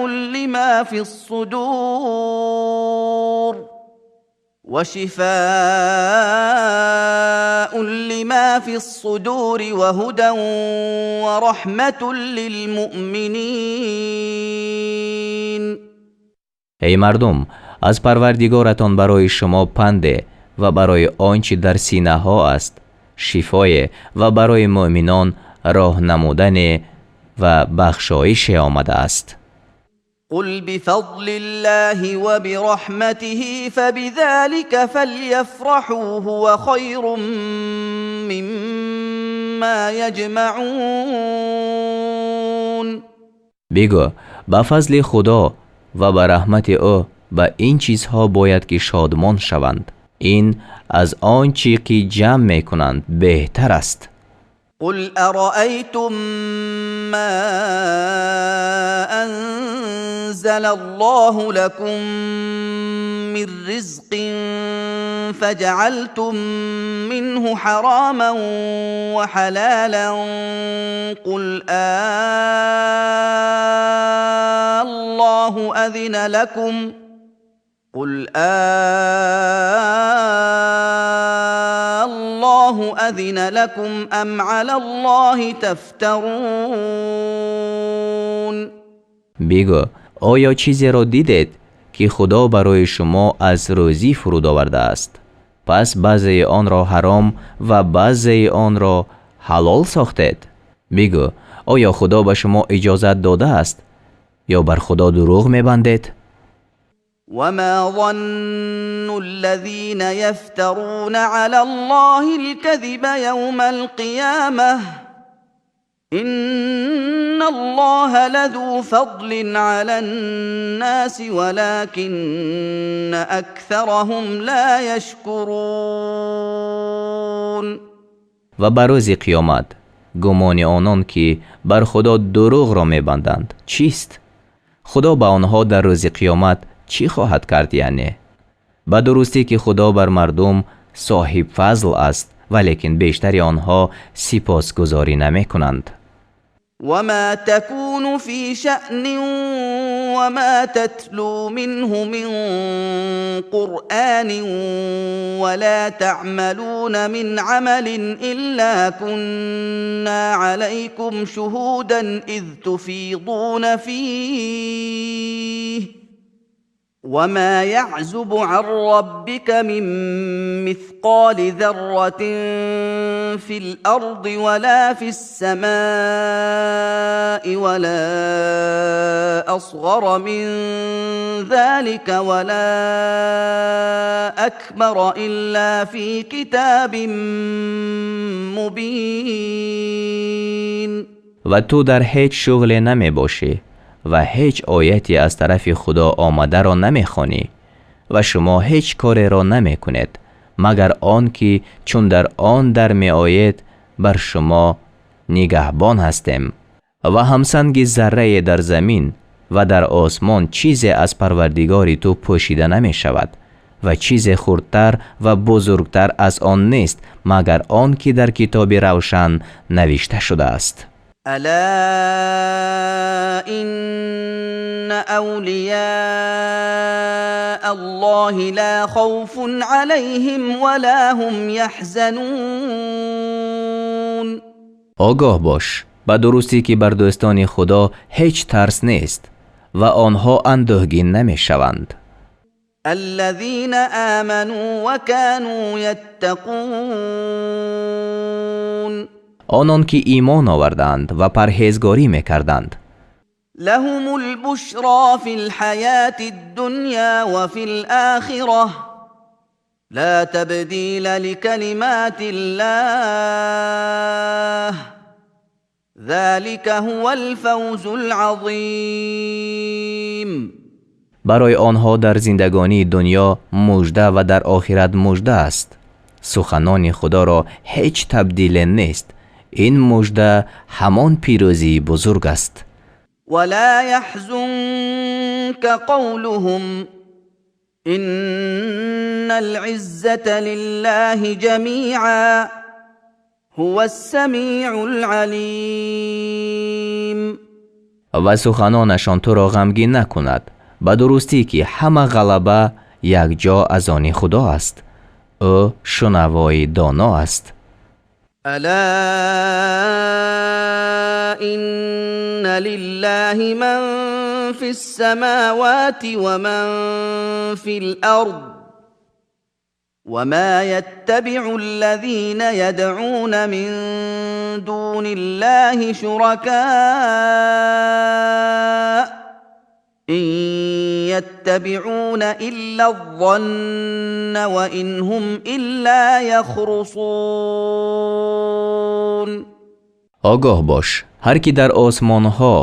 لما في الصدور وهدى ورحمة للمؤمنين. Эй мардум, аз Парвардигоратон барои шумо панде ва барои он чӣ дар синаҳо аст шифое ва барои муъминон роҳ намудане ва бахшоише омадааст. قل بفضل الله وبرحمته فبذلك فليفرحوا هو خير مما يجمعون. Бигӯ: ба фазли Худо ва ба раҳмати ӯ ба ин чизҳо бояд ки шодмон шаванд, ин аз он чӣ ки ҷамъ мекунанд беҳтар аст. قل ارايتم ما انزل الله لكم من رزق فجعلتم منه حراما وحلالا قل الله اذن لكم قل الله اذن لكم ام على الله تفترون. Бигӯ: оё чизеро дидед, ки Худо барои шумо аз рӯзӣ фуруд овардааст, пас баъзеи онро ҳаром ва баъзеи онро ҳалол сохтед? Бигӯ: оё Худо ба шумо иҷозат додааст ё бар Худо дурӯғ мебандед? وما ظن الذين يفترون على الله الكذب يوم القيامه ان الله لذو فضل على الناس ولكن اكثرهم لا يشكرون. Ва ба рӯзи қиёмат гумони онон, ки бар Худо дурӯғро мебанданд, чист? Худо ба онҳо дар рӯзи қиёмат чӣ хоҳад кард? Яъне ба дурустӣ, ки Худо бар мардум соҳибфазл аст, валекин бештари онҳо сипосгузорӣ намекунанд. وما تكون في شأن وما تتلو منه من قرآن ولا تعملون من عمل إلا كنا عليكم شهودا إذ تفيضون فيه وما يعزب عن ربك من مثقال ذرة في الأرض ولا في السماء ولا أصغر من ذلك ولا أكبر إلا في كتاب مبين. Ва ту дар ҳеҷ шуғле намебошӣ ва ҳеҷ ояте аз тарафи Худо омадаро намехонӣ ва шумо ҳеҷ кореро намекунед, магар он ки чун дар он дар меоед, бар шумо нигаҳбон ҳастем. Ва ҳамсанги заррае дар замин ва дар осмон чизе аз Парвардигори ту пӯшида намешавад ва чизе хурдтар ва бузургтар аз он нест, магар он ки дар китоби равшан навишта шудааст. ألا إن أولياء الله لا خوف عليهم ولا هم يحزنون. Огоҳ бош, ба дурустӣ, ки бар дӯстони Худо ҳеҷ тарс нест ва онҳо андӯҳгин намешаванд. الذين آمنوا وكانوا يتقون. Онон ки имон оварданд ва парҳезгорӣ мекарданд. لهم البشرى في الحياة الدنيا وفي الآخرة لا تبديل لكلمات الله ذلك هو الفوز العظيم. Барои онҳо дар зиндагонии дунё мужда ва дар охират мужда аст. Суханони Худоро ҳеҷ табдиле нест. Ин мужда ҳамон пирӯзии бузург аст. ولا يحزنك قولهم إن العزة لله جميعا هو السميع العليم. Ва суханонашон туро ғамгин накунад. Ба дурустӣ, ки ҳама ғалаба якҷо аз они Худо аст. Ӯ шунавои доно аст. ألا إن لله من في السماوات ومن في الأرض وما يتبع الذين يدعون من دون الله شركاء إن يتبعون إلا الظن وإن هم إلا يخرصون. Огоҳ бош, ҳар ки дар осмонҳо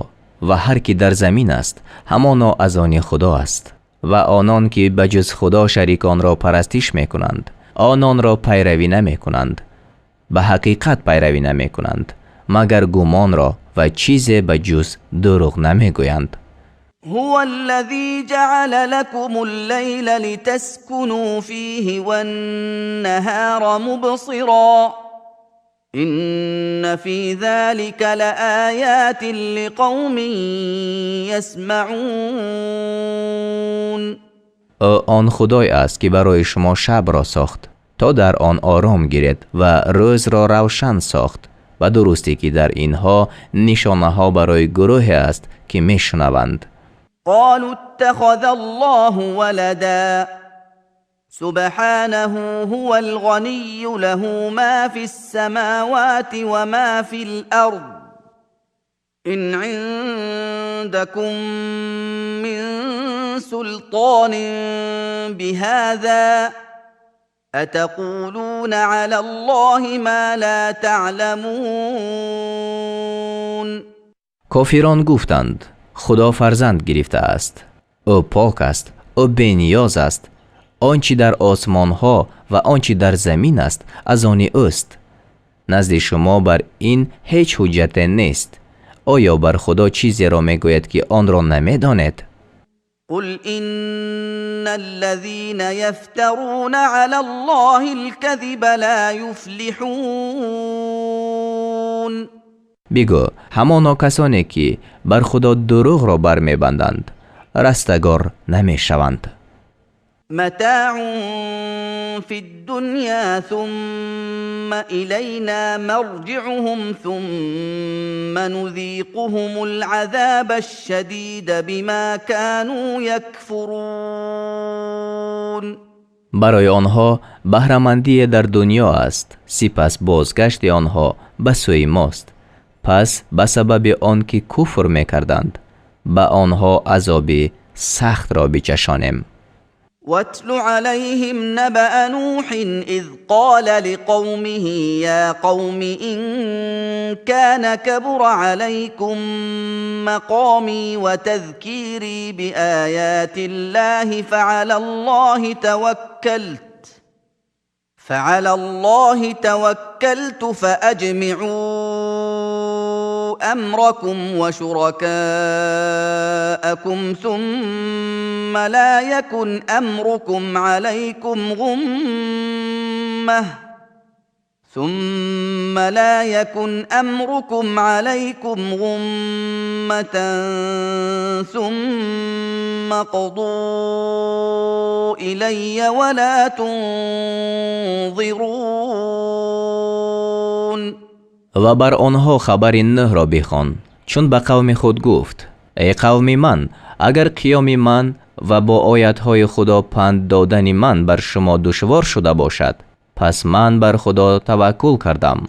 ва ҳар ки дар замин аст, ҳамоно аз они Худо аст. Ва онон ки ба ҷуз Худо шариконро парастиш мекунанд, ононро пайравӣ намекунанд, ба ҳақиқат пайравӣ намекунанд, магар гумонро, ва чизе ба ҷуз дурӯғ намегӯянд. هو الذي جعل لكم الليل لتسكنوا فيه والنهار مبصرا إن في ذلك لآيات لقوم يسمعون. Ӯ он Худое аст, ки барои шумо шабро сохт, то дар он ором гиред, ва рӯзро равшан сохт. Ба дурустӣ, ки дар инҳо нишонаҳо барои гурӯҳе аст, ки мешунаванд. قالوا اتخذ الله ولدا سبحانه هو الغني له ما في السماوات وما في الارض ان عندكم من سلطان بهذا اتقولون على الله ما لا تعلمون. Кофирон гуфтанд: «Худо фарзанд гирифтааст. Ӯ пок аст, ӯ бениёз аст. Он чӣ дар осмонҳо ва он чӣ дар замин аст, аз они ӯст. Назди шумо бар ин ҳеҷ ҳуҷҷате нест. Оё бар Худо чизеро мегӯед, ки онро намедонед?» قل ان الذين يفترون على الله الكذب لا يفلحون. Бигӯ: ҳамоно касоне ки бар Худо дурӯғро бармебанданд, растагор намешаванд. متاع في الدنيا ثم الينا مرجعهم ثم نذيقهم العذاب الشديد بما كانوا يكفرون. Барои онҳо баҳрамандие дар дунё аст, сипас бозгашти онҳо ба сӯи мост. Пас ба сабаби он ки куфр мекарданд, ба онҳо азоби сахтро бичашонем. واتل عليهم نبأ نوح إذ قال لقومه يا قوم إن كان كبر عليكم مقامي وتذكيري بآيات الله فعلى الله توكلت فأجمعوا أمركم وشركاءكم ثم لا يكن أمركم عليكم غمة ثم لا يكن أمركم عليكم غمة ثم اقضوا إلي ولا تنظرون. Ва бар онҳо хабари Нӯҳро бихон, чун ба қавми худ гуфт: «Эй қавми ман, агар қиёми ман ва бо оятҳои Худо панд додани ман бар шумо душвор шуда бошад, пас ман бар Худо таваккул кардам.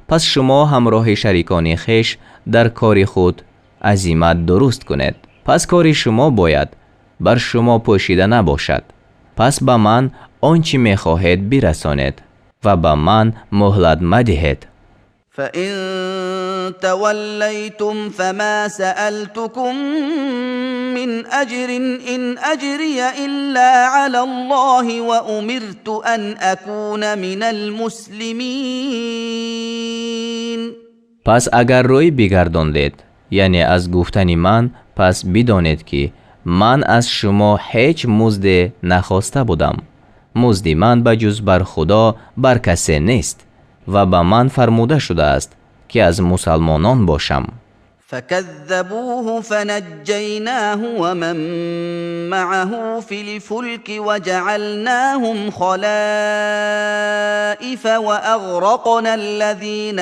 Пас шумо ҳамроҳи шарикони хеш дар кори худ азимат дуруст кунед. Пас кори шумо бояд бар шумо пӯшида набошад. Пас ба ман он чӣ мехоҳед бирасонед ва ба ман муҳлат мадиҳед.» فإن توليتم فما سألتكم من أجر إن أجري إلا على الله وأمرت أن أكون من المسلمين. Пас агар рӯй бигардондед, яъне аз гуфтани ман, пас бидонед, ки ман аз шумо ҳеҷ музде нахоста будам. Музди ман ба ҷуз бар Худо бар касе нест ва ба ман фармуда шудааст, ки аз мусалмонон бошам. فكذبوه فنجيناه ومن معه في الفلك وجعلناهم خلائف واغرقنا الذين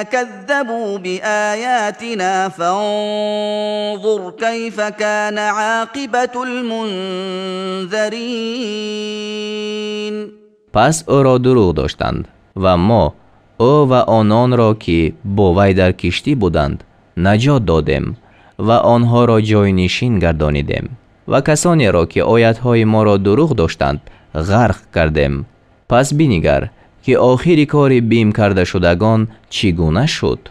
كذبوا باياتنا فانظر كيف كان عاقبه المنذرين. Пас ӯро дурӯғ доштанд ва мо ӯ ва ононро, ки бо вай дар киштӣ буданд, наҷот додем ва онҳоро ҷойнишин гардонидем ва касонеро, ки оятҳои моро дурӯғ доштанд, ғарқ кардем. Пас бинигар, ки охири кори бим кардашудагон чӣ гуна шуд.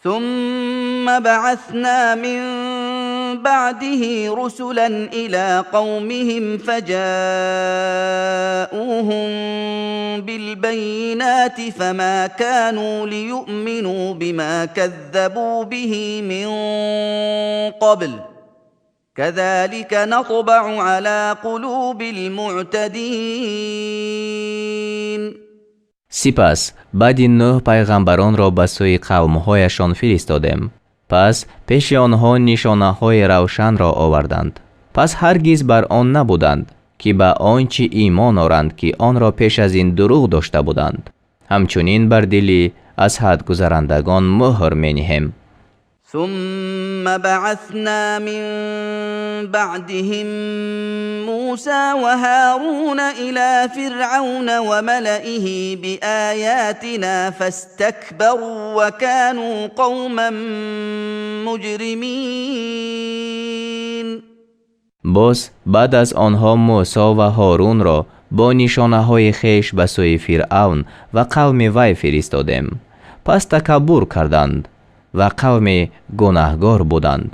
ثم بعثنا من بعده رسلا الى قومهم فجاءوهم بالبينات فما كانوا ليؤمنوا بما كذبوا به من قبل، كذلك نطبع على قلوب المعتدين. Сипас баъди Нӯҳ пайғамбаронро ба сӯи қавмҳояшон фиристодем. Пас пеши онҳо нишонаҳои равшанро оварданд. Пас ҳаргиз бар он набуданд, ки ба он чӣ имон оранд, ки онро пеш аз ин дурӯғ дошта буданд. Ҳамчунин бар дили аз ҳад гузарандагон муҳр мениҳем. ثم بعثنا من بعدهم موسى وهارون الى فرعون وملئه باياتنا فاستكبروا وكانوا قوما مجرمين. Боз баъд аз онҳо Мӯсо ва Ҳорунро бо нишонаҳои хеш ба сӯи Фиръавн ва қавми вай фиристодем. Пас такаббур карданд ва қавми гунаҳгор буданд.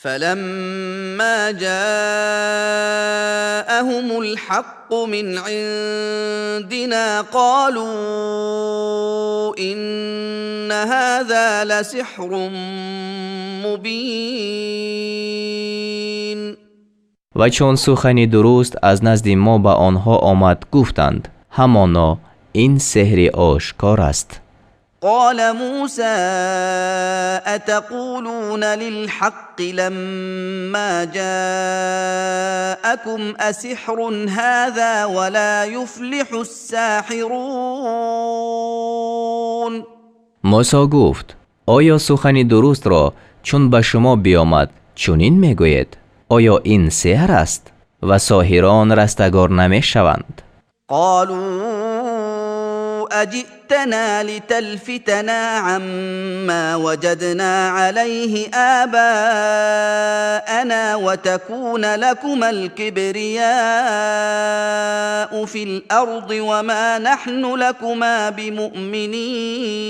فلما جاءهم الحق من عندنا قالوا ان هذا لسحر مبين. Ва чун сухани дуруст аз назди мо ба онҳо омад, гуфтанд: ҳамоно ин сеҳри ошкор аст. قال موسى اتقولون للحق لما جاءكم اسحر هذا ولا يفلح الساحرون. Мӯсо гуфт: оё сухани дурустро чун ба шумо биомад, чунин мегӯед? Оё ин сеҳр аст ва соҳирон растагор намешаванд? قالوا اجئتنا لتلفتنا عما وجدنا عليه اباءنا وتكون لكما الكبرياء في الارض وما نحن لكما بمؤمنين.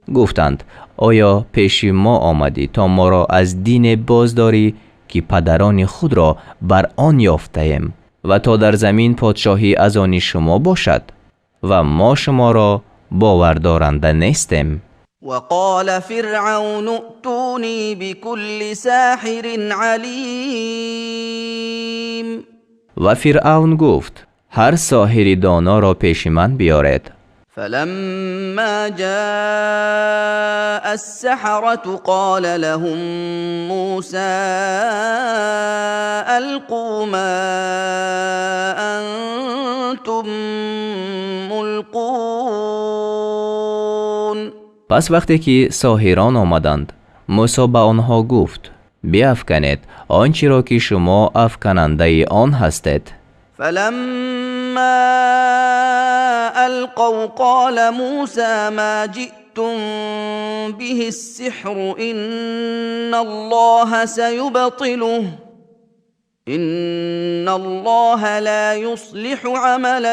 Гуфтанд: оё пеши мо омадӣ, то моро аз дине боздорӣ, ки падарони худро бар он ёфтаем, ва то дар замин подшоҳӣ аз они шумо бошад, ва мо шуморо бовардоранда нестем? وقال فرعون ائتوني بكل ساحر عليم. Ва Фиръавн гуфт: ҳар соҳири доноро пеши ман биёред. فلما جاء السحرة قال لهم موسى ألقوا ما أنتم ملقون. Пас вақте ки соҳирон омаданд, Мӯсо ба онҳо гуфт: биафканед он чиро, ки шумо афканандаи он ҳастед. فلما ألقوا قال موسى ما جئتم به السحر إن الله سيبطله إن الله لا يصلح عمل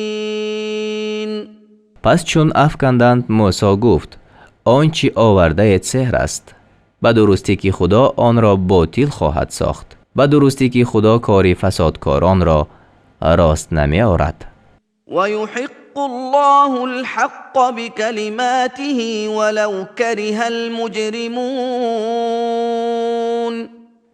المفسدين. Пас чун афканданд, Мӯсо гуфт: он чӣ овардаед сеҳр аст. Ба дурустӣ, ки Худо онро ботил хоҳад сохт. Ба дурустӣ ки Худо кори фасодкоронро рост намеорад. ويحق الله الحق بكلماته ولو كره المجرمون.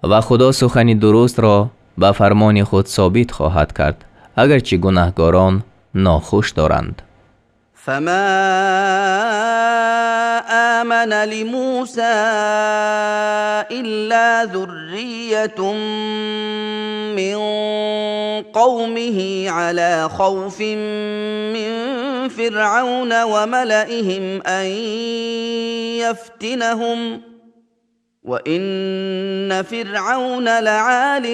Ва Худо сухани дурустро ба фармони худ собит хоҳад кард, агарчи гунаҳгорон нохуш доранд. فما آمن لموسى إلا ذرية من قومه على خوف من فرعون وملئهم أن يفتنهم وإن فرعون لعال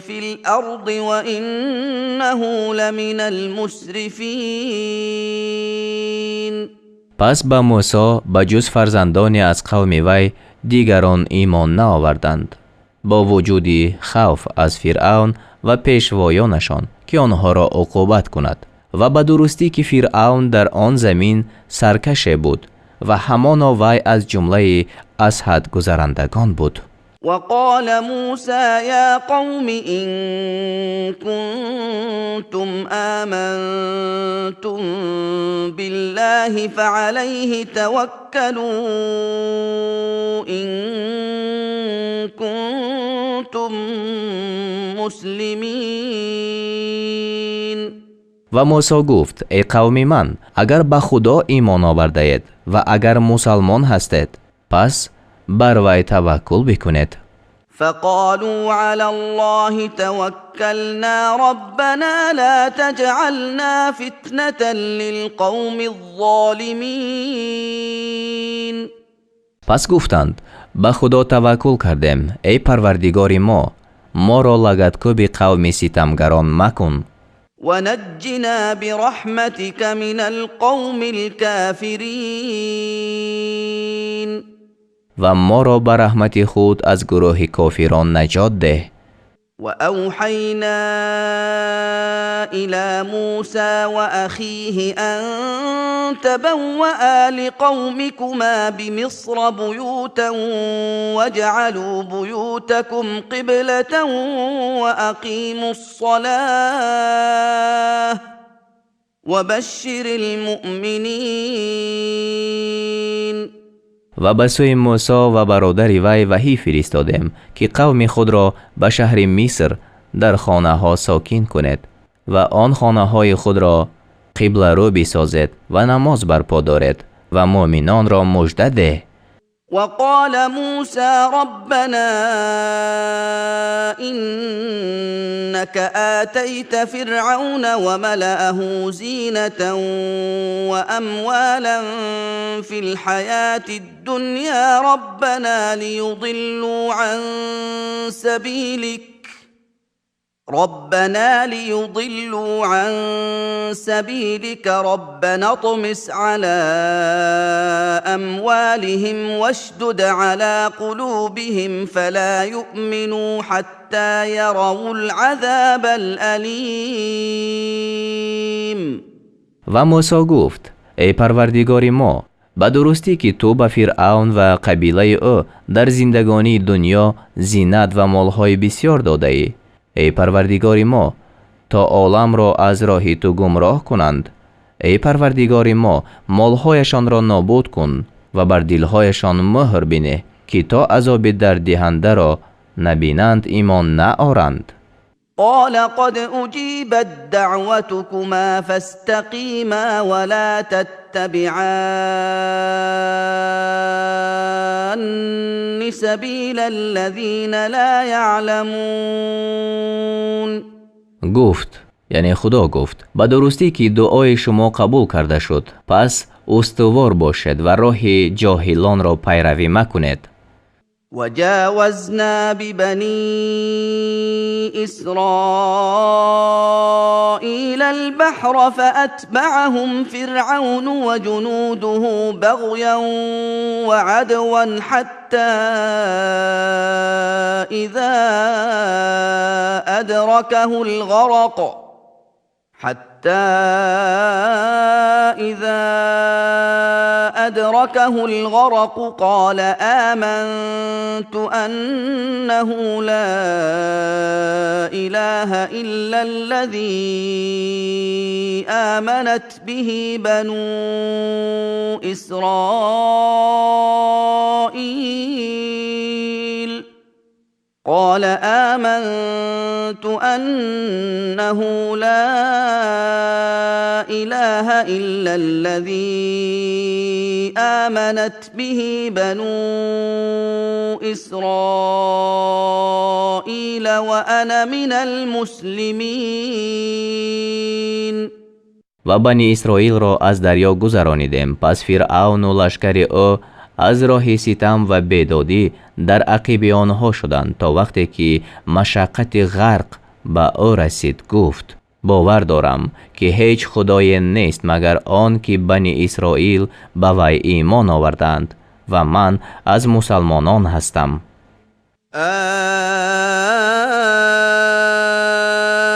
في الأرض وإنه لمن المسرفين. Пас ба Мусо ба ҷуз фарзандоне аз қавми вай дигарон имон наоварданд, бо вуҷуди хавф аз Фиръавн ва пешвоёнашон, ки онҳоро уқубат кунад. Ва ба дурустӣ ки Фиръавн дар он замин саркаше буд ва ҳамоно вай аз ҷумлаи аз ҳад гузарандагон буд. وقال موسى يا قوم إن كنتم آمنتم بالله فعليه توكلوا إن كنتم مسلمين. Ва Мусо гуфт: эй қавми ман, агар ба Худо имон овардаед ва агар мусалмон ҳастед, пас бар вай таваккул бикунед. فقالوا على الله توكلنا ربنا لا تجعلنا فتنة للقوم الظالمين. Пас гуфтанд: ба Худо таваккул кардем, эй Парвардигори мо, моро лагадкӯби қавми ситамгарон макун. ونجنا برحمتك من القوم الكافرين. Ва моро ба раҳмати худ аз гурӯҳи кофирон наҷот деҳ. وأوحينا إلى موسى وأخيه أن تبوآ لقومكما بمصر بيوتا واجعلوا بيوتكم قبلة وأقيموا الصلاة وبشر المؤمنين. Ва ба сӯи Мусо ва бародари вай ваҳӣ фиристодем, ки қавми худро ба шаҳри Миср дар хонаҳо сокин кунед ва он хонаҳои худро қибларӯ бисозед ва намоз барпо доред ва муъминонро мужда деҳ. وقال موسى ربنا إنك آتيت فرعون وملأه زينة وأموالا في الحياة الدنيا ربنا ليضلوا عن سبيلك ربنا ليضلوا عن سبيلك ربنا اطمس على أموالهم واشدد على قلوبهم فلا يؤمنوا حتى يروا العذاب الأليم. Ва Мусо гуфт: эй Парвардигори мо, ба дурустӣ ки ту ба Фиръавн ва қабилаи ӯ дар зиндагонии дунё зинат ва молҳои бисёр додаӣ. Эй Парвардигори мо, то оламро аз роҳи ту гумроҳ кунанд. Эй Парвардигори мо, молҳояшонро нобуд кун ва бар дилҳояшон муҳр бинеҳ, ки то азоби дарддиҳандаро набинанд, имон наоранд. قال قد أجيبت دعوتكما فاستقيما ولا تتبعان سبيل الذين لا يعلمون. Гуфт, яъне Худо гуфт: ба дурустӣ ки дуои шумо қабул карда шуд, пас устувор бошед ва роҳи ҷоҳилонро пайравӣ макунед. وجاوزنا ببني إسرائيل البحر فأتبعهم فرعون وجنوده بغيا وعدوا حتى إذا أدركه الغرق حتى إذا أدركه الغرق قال آمنت أنه لا إله إلا الذي آمنت به بنو إسرائيل قال آمنت أنه لا إله إلا الذي آمنت به بنو إسرائيل وأنا من المسلمين. Ва Бани Исроилро аз дарё гузаронидем. Пас Фиръавну лашкари ӯ аз роҳи ситам ва бедодӣ дар ақиби онҳо шуданд, то вақте ки машаққати ғарқ ба ӯ расид, гуфт: «Бовар дорам, ки ҳеҷ худое нест, магар он ки Бани Исроил ба вай имон овардаанд, ва ман аз мусалмонон ҳастам».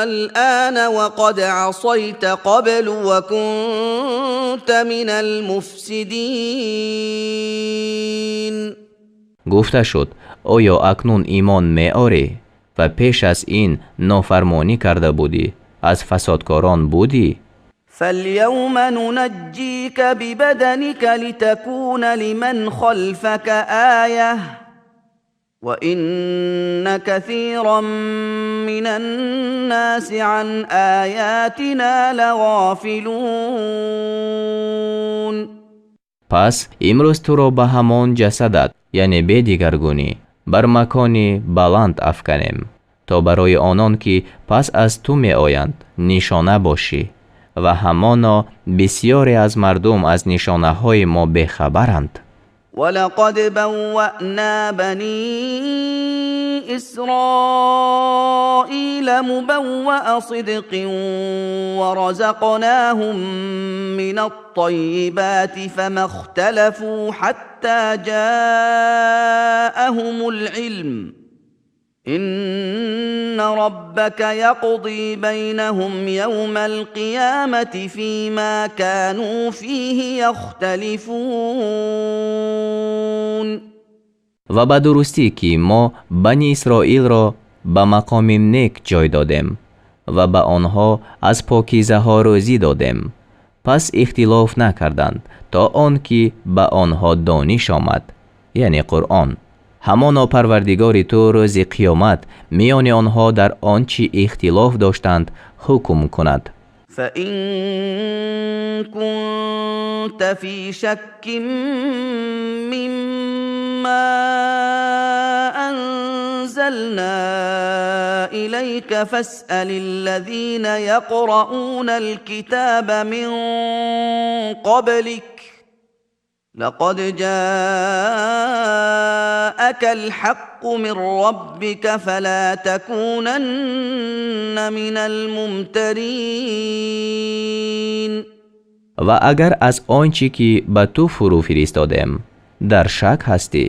الآن وقد عصيت قبل وكنت من المفسدين. Гуфта шуд: «Оё акнун имон меорӣ ва пеш аз ин нофармонӣ карда будӣ, аз фасодкорон будӣ?» فاليوم ننجيك ببدنك لتكون لمن خلفك آية وإن كثيرا من الناس عن آياتنا لغافلون. Пас имрӯз туро ба ҳамон ҷасадат, яъне бе дигаргунӣ, бар макони баланд афканем, то барои онон ки пас аз ту меоянд, нишона бошӣ, ва ҳамоно бисьёре аз мардум аз нишонаҳои мо бехабаранд. ولقد بوأنا بني إسرائيل مبوأ صدق ورزقناهم من الطيبات فما اختلفوا حتى جاءهم العلم إن ربك يقضي بينهم يوم القيامة فيما كانوا فيه يختلفون. Ва ба дурустӣ, ки мо Бани Исроилро ба мақоми нек ҷой додем ва ба онҳо аз покизаҳо рӯзӣ додем. Пас ихтилоф накарданд, то он ки ба онҳо дониш омад, яъне Қуръон. Ҳамоно Парвардигори ту рӯзи қиёмат миёни онҳо дар он чӣ ихтилоф доштанд ҳукм кунад. فإن كنت في شك مما أنزلنا إليك فاسأل الذين يقرؤون الكتاب من قبلك لقد جاءك الحق من ربك فلا تكونن من الممترين. Ва агар аз он чӣ ки ба ту фурӯ фиристодем дар шак ҳастӣ,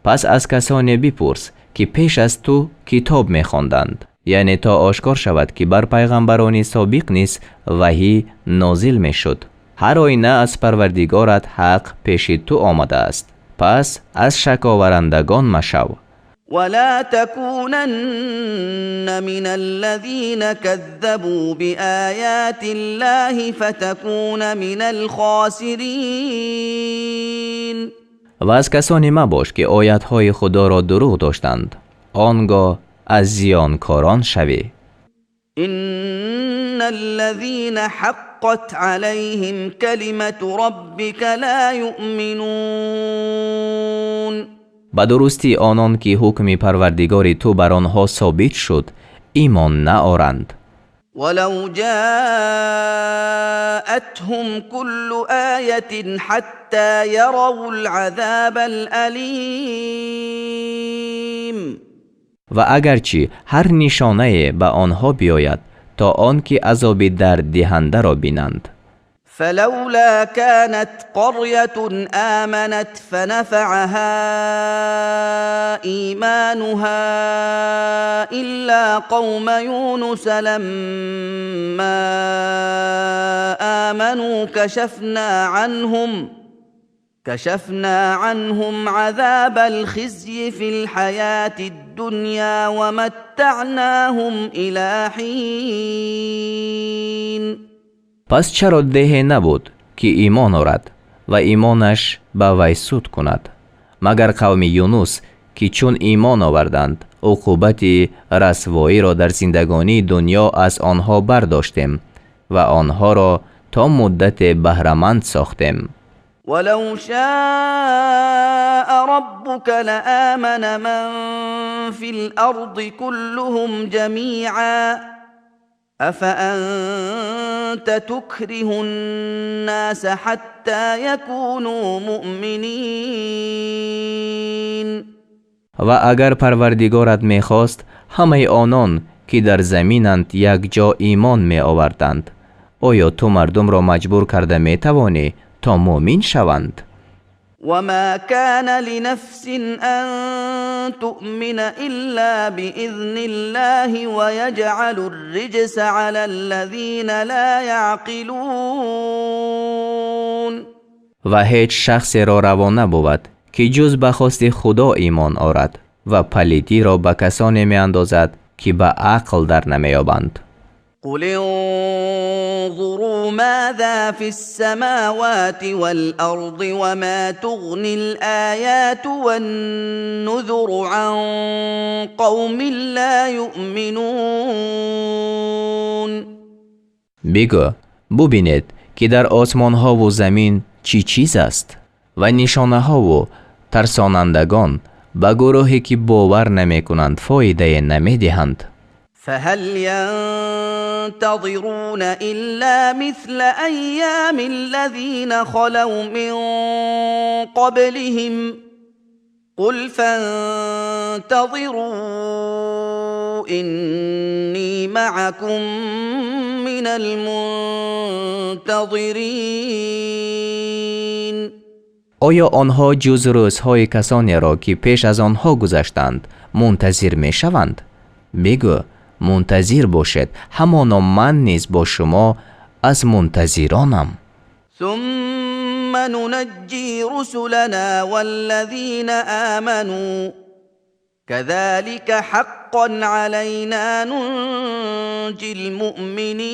пас аз касоне бипурс, ки пеш аз ту китоб мехонданд, яъне то ошкор шавад, ки бар пайғамбарони собиқ низ ваҳӣ нозил мешуд. Ҳар оина аз Парвардигорат ҳақ пеши ту омадааст, пас аз шаковарандагон машав. ولا تكونن من الذين كذبوا بآيات الله فتكون من الخاسرين. Ва аз касоне мабош, ки оятҳои Худоро дурӯғ доштанд, он гоҳ аз зиёнкорон шавӣ. إن الذين حقت عليهم كلمة ربك لا يؤمنون. Ба дурустӣ, онон ки ҳукми Парвардигори ту бар онҳо собит шуд, имон наоранд. ولو جاءتهم كل آية حتى يروا العذاب الأليم. Ва агарчи ҳар нишонае ба онҳо биёяд, то он ки азоби дарддиҳандаро бинанд. فلولا كانت قرية آمنت فنفعها إيمانها إلا قوم يونس لما آمنوا كشفنا عنهم Кашафна анҳум азабал хизйи фил ҳаётид дунё ва маттаънаҳум ило ҳин. Пас чаро деҳе набуд, ки имон орад ва имонаш ба вай суд кунад, магар қавми Юнус, ки чун имон оварданд, уқубати расвоиро дар зиндагонии дунё аз онҳо бардоштем ва онҳоро то муддате баҳраманд сохтем. Валав шаа раббука лаамана ман фил арзи куллуҳум ҷамиъан афа анта тукриҳун носа ҳатто якуну муъминин. Ва агар Парвардигорат мехост, ҳамаи онон, ки дар заминанд, якҷо имон меоварданд. Оё ту мардумро маҷбур карда метавонӣ, то муъмин шаванд? Ва ма кана линафсин ан туъмина илла биизниллаҳи ва яҷъалур риҷса ъалал-лазина ла яъқилун. Ва ҳеҷ шахсеро раво набувад, ки ҷуз ба хости Худо имон орад ва палидиро ба касоне меандозад, ки ба ақл дар намеёбанд. Қул инзуру маза фис-самавати вал-арзи ва ма туғнил ояту ван-нузуру ан қавмин ла юъминун. Бигӯ, бубинед, ки дар осмонҳову замин чӣ чиз аст ва нишонаҳову тарсонандагон ба гурӯҳе, ки бовар намекунанд, фоидае намедиҳанд. فهل ينتظرون إلا مثل أيام الذين خلوا من قبلهم قل فانتظروا إني معكم من المنتظرين. Оё онҳо ҷуз рӯзҳои касонеро, ки пеш аз онҳо гузаштанд, мунтазир мешаванд? Бигӯ, мунтазир бошед, ҳамоно ман низ бо шумо аз мунтазиронам. Сумма нунаҷҷи русулана валлазина аману казалика ҳаққан алайна нунҷил муъминин.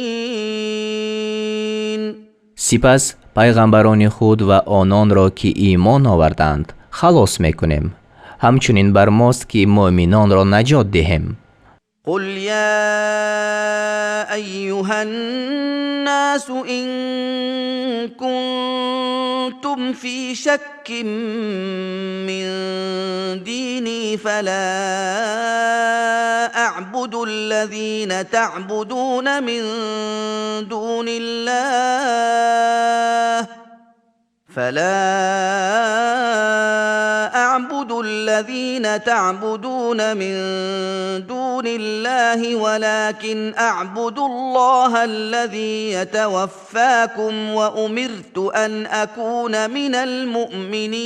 Сипас пайғамбарони худ ва ононро, ки имон оварданд, халос мекунем. Ҳамчунин бар мост, ки муъминонро наҷот диҳем. Қул я айюҳан-насу ин кунтум фи шаккин мин дини фала аъбуду аллазина таъбудуна мин дуниллаҳ فلا أعبد الذين تعبدون من دون الله ولكن أعبد الله الذي يتوفاكم وأمرت أن أكون من المؤمنين.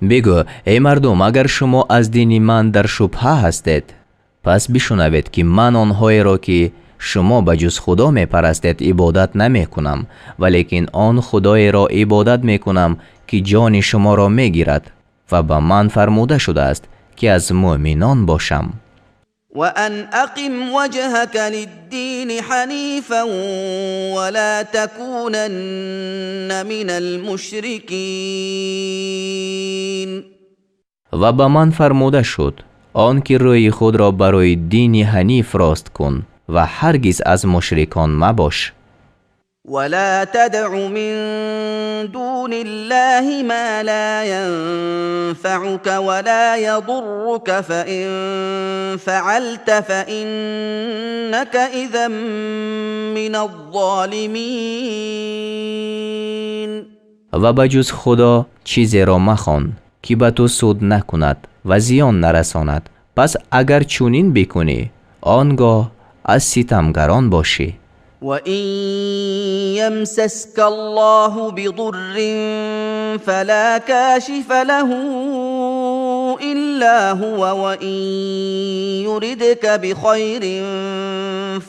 Бигӯ, эй мардум, агар шумо аз дини ман дар шубҳа ҳастед, пас бишунавед, ки ман онҳоеро, ки шумо ба ҷуз Худо мепарастед, ибодат намекунам, валекин он Худоеро ибодат мекунам, ки ҷони шуморо мегирад ва ба ман фармуда шудааст, ки аз муъминон бошам. Ва ан ақим ваҷҳака лиддини ҳанифан ва ла такунанна минал мушрикин. Ва ба ман фармуда шуд, он ки рӯи худро барои дини ҳаниф рост кун ва ҳаргиз аз мушрикон мабош. Ва ла тадъу мин дуниллаҳи ма ла янфаъука ва ла ядуррука фа ин фаъалта фа иннака изан миназ-золимин. Ва ба ҷуз Худо чизеро махон, ки ба ту суд накунад ва зиён нарасонад. Пас агар чунин бикунӣ, он гоҳ аз ситамгарон бошӣ. Ва ин ямсаска Аллоҳу бидуррин фала кашифа лаҳу илла ҳува ва ин юридка бихайрин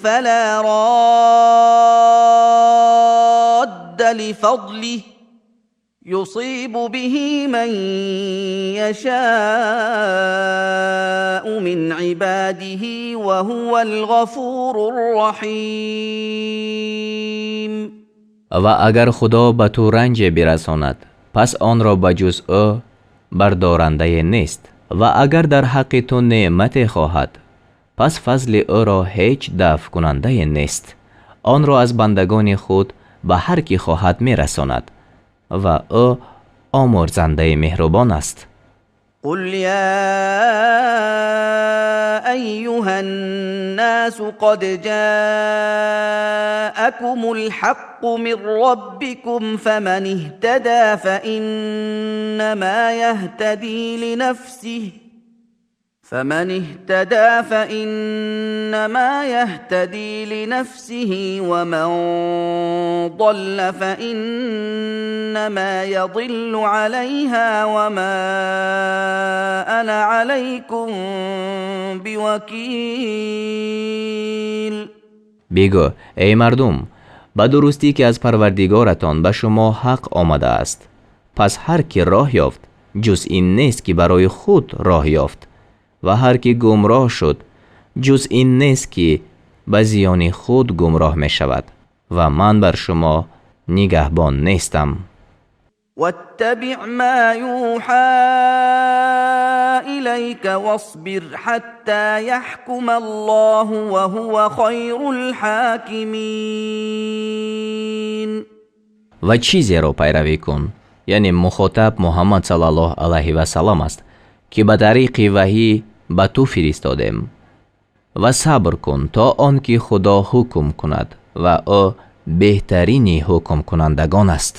фала родда لفضله يصيب به من يشاء من عباده وهو الغفور الرحيم. Ва агар Худо ба ту ранҷе бирасонад, пас онро ба ҷуз ӯ бардорандае нест, ва агар дар ҳаққи ту неъмате хоҳад, пас фазли ӯро ҳеҷ дафъкунандае нест. Онро аз бандагони худ ба ҳар кӣ хоҳад мерасонад, ва ӯ омӯрзандаи меҳрубон аст. قل يا ايها الناس قد جاءكم الحق من ربكم، فمن اهتدى فانما يهتدي لنفسه ومن ضل فانما يضل عليها، وما انا عليكم بوكيل. Бигӯ: эй мардум, ба дурустӣ ки аз Парвардигоратон ба шумо ҳақ омадааст. Пас ҳар ки роҳ ёфт, ҷуз ин нест, ки барои худ роҳ ёфт, ва ҳар ки гумроҳ шуд, ҷуз ин нест, ки ба зиёни худ гумроҳ мешавад, ва ман бар шумо нигаҳбон нестам. واتبع ما يوحى اليك واصبر حتى يحكم الله وهو خير الحاكمين. Ва чизеро пайравӣ кун, яъне мухотаб Муҳаммад саллаллоҳу алайҳи васаллам аст, ки ба тариқи ваҳӣ ба ту фиристодем, ва сабр кун, то он ки Худо ҳукм кунад, ва ӯ беҳтарини ҳукмкунандагон аст.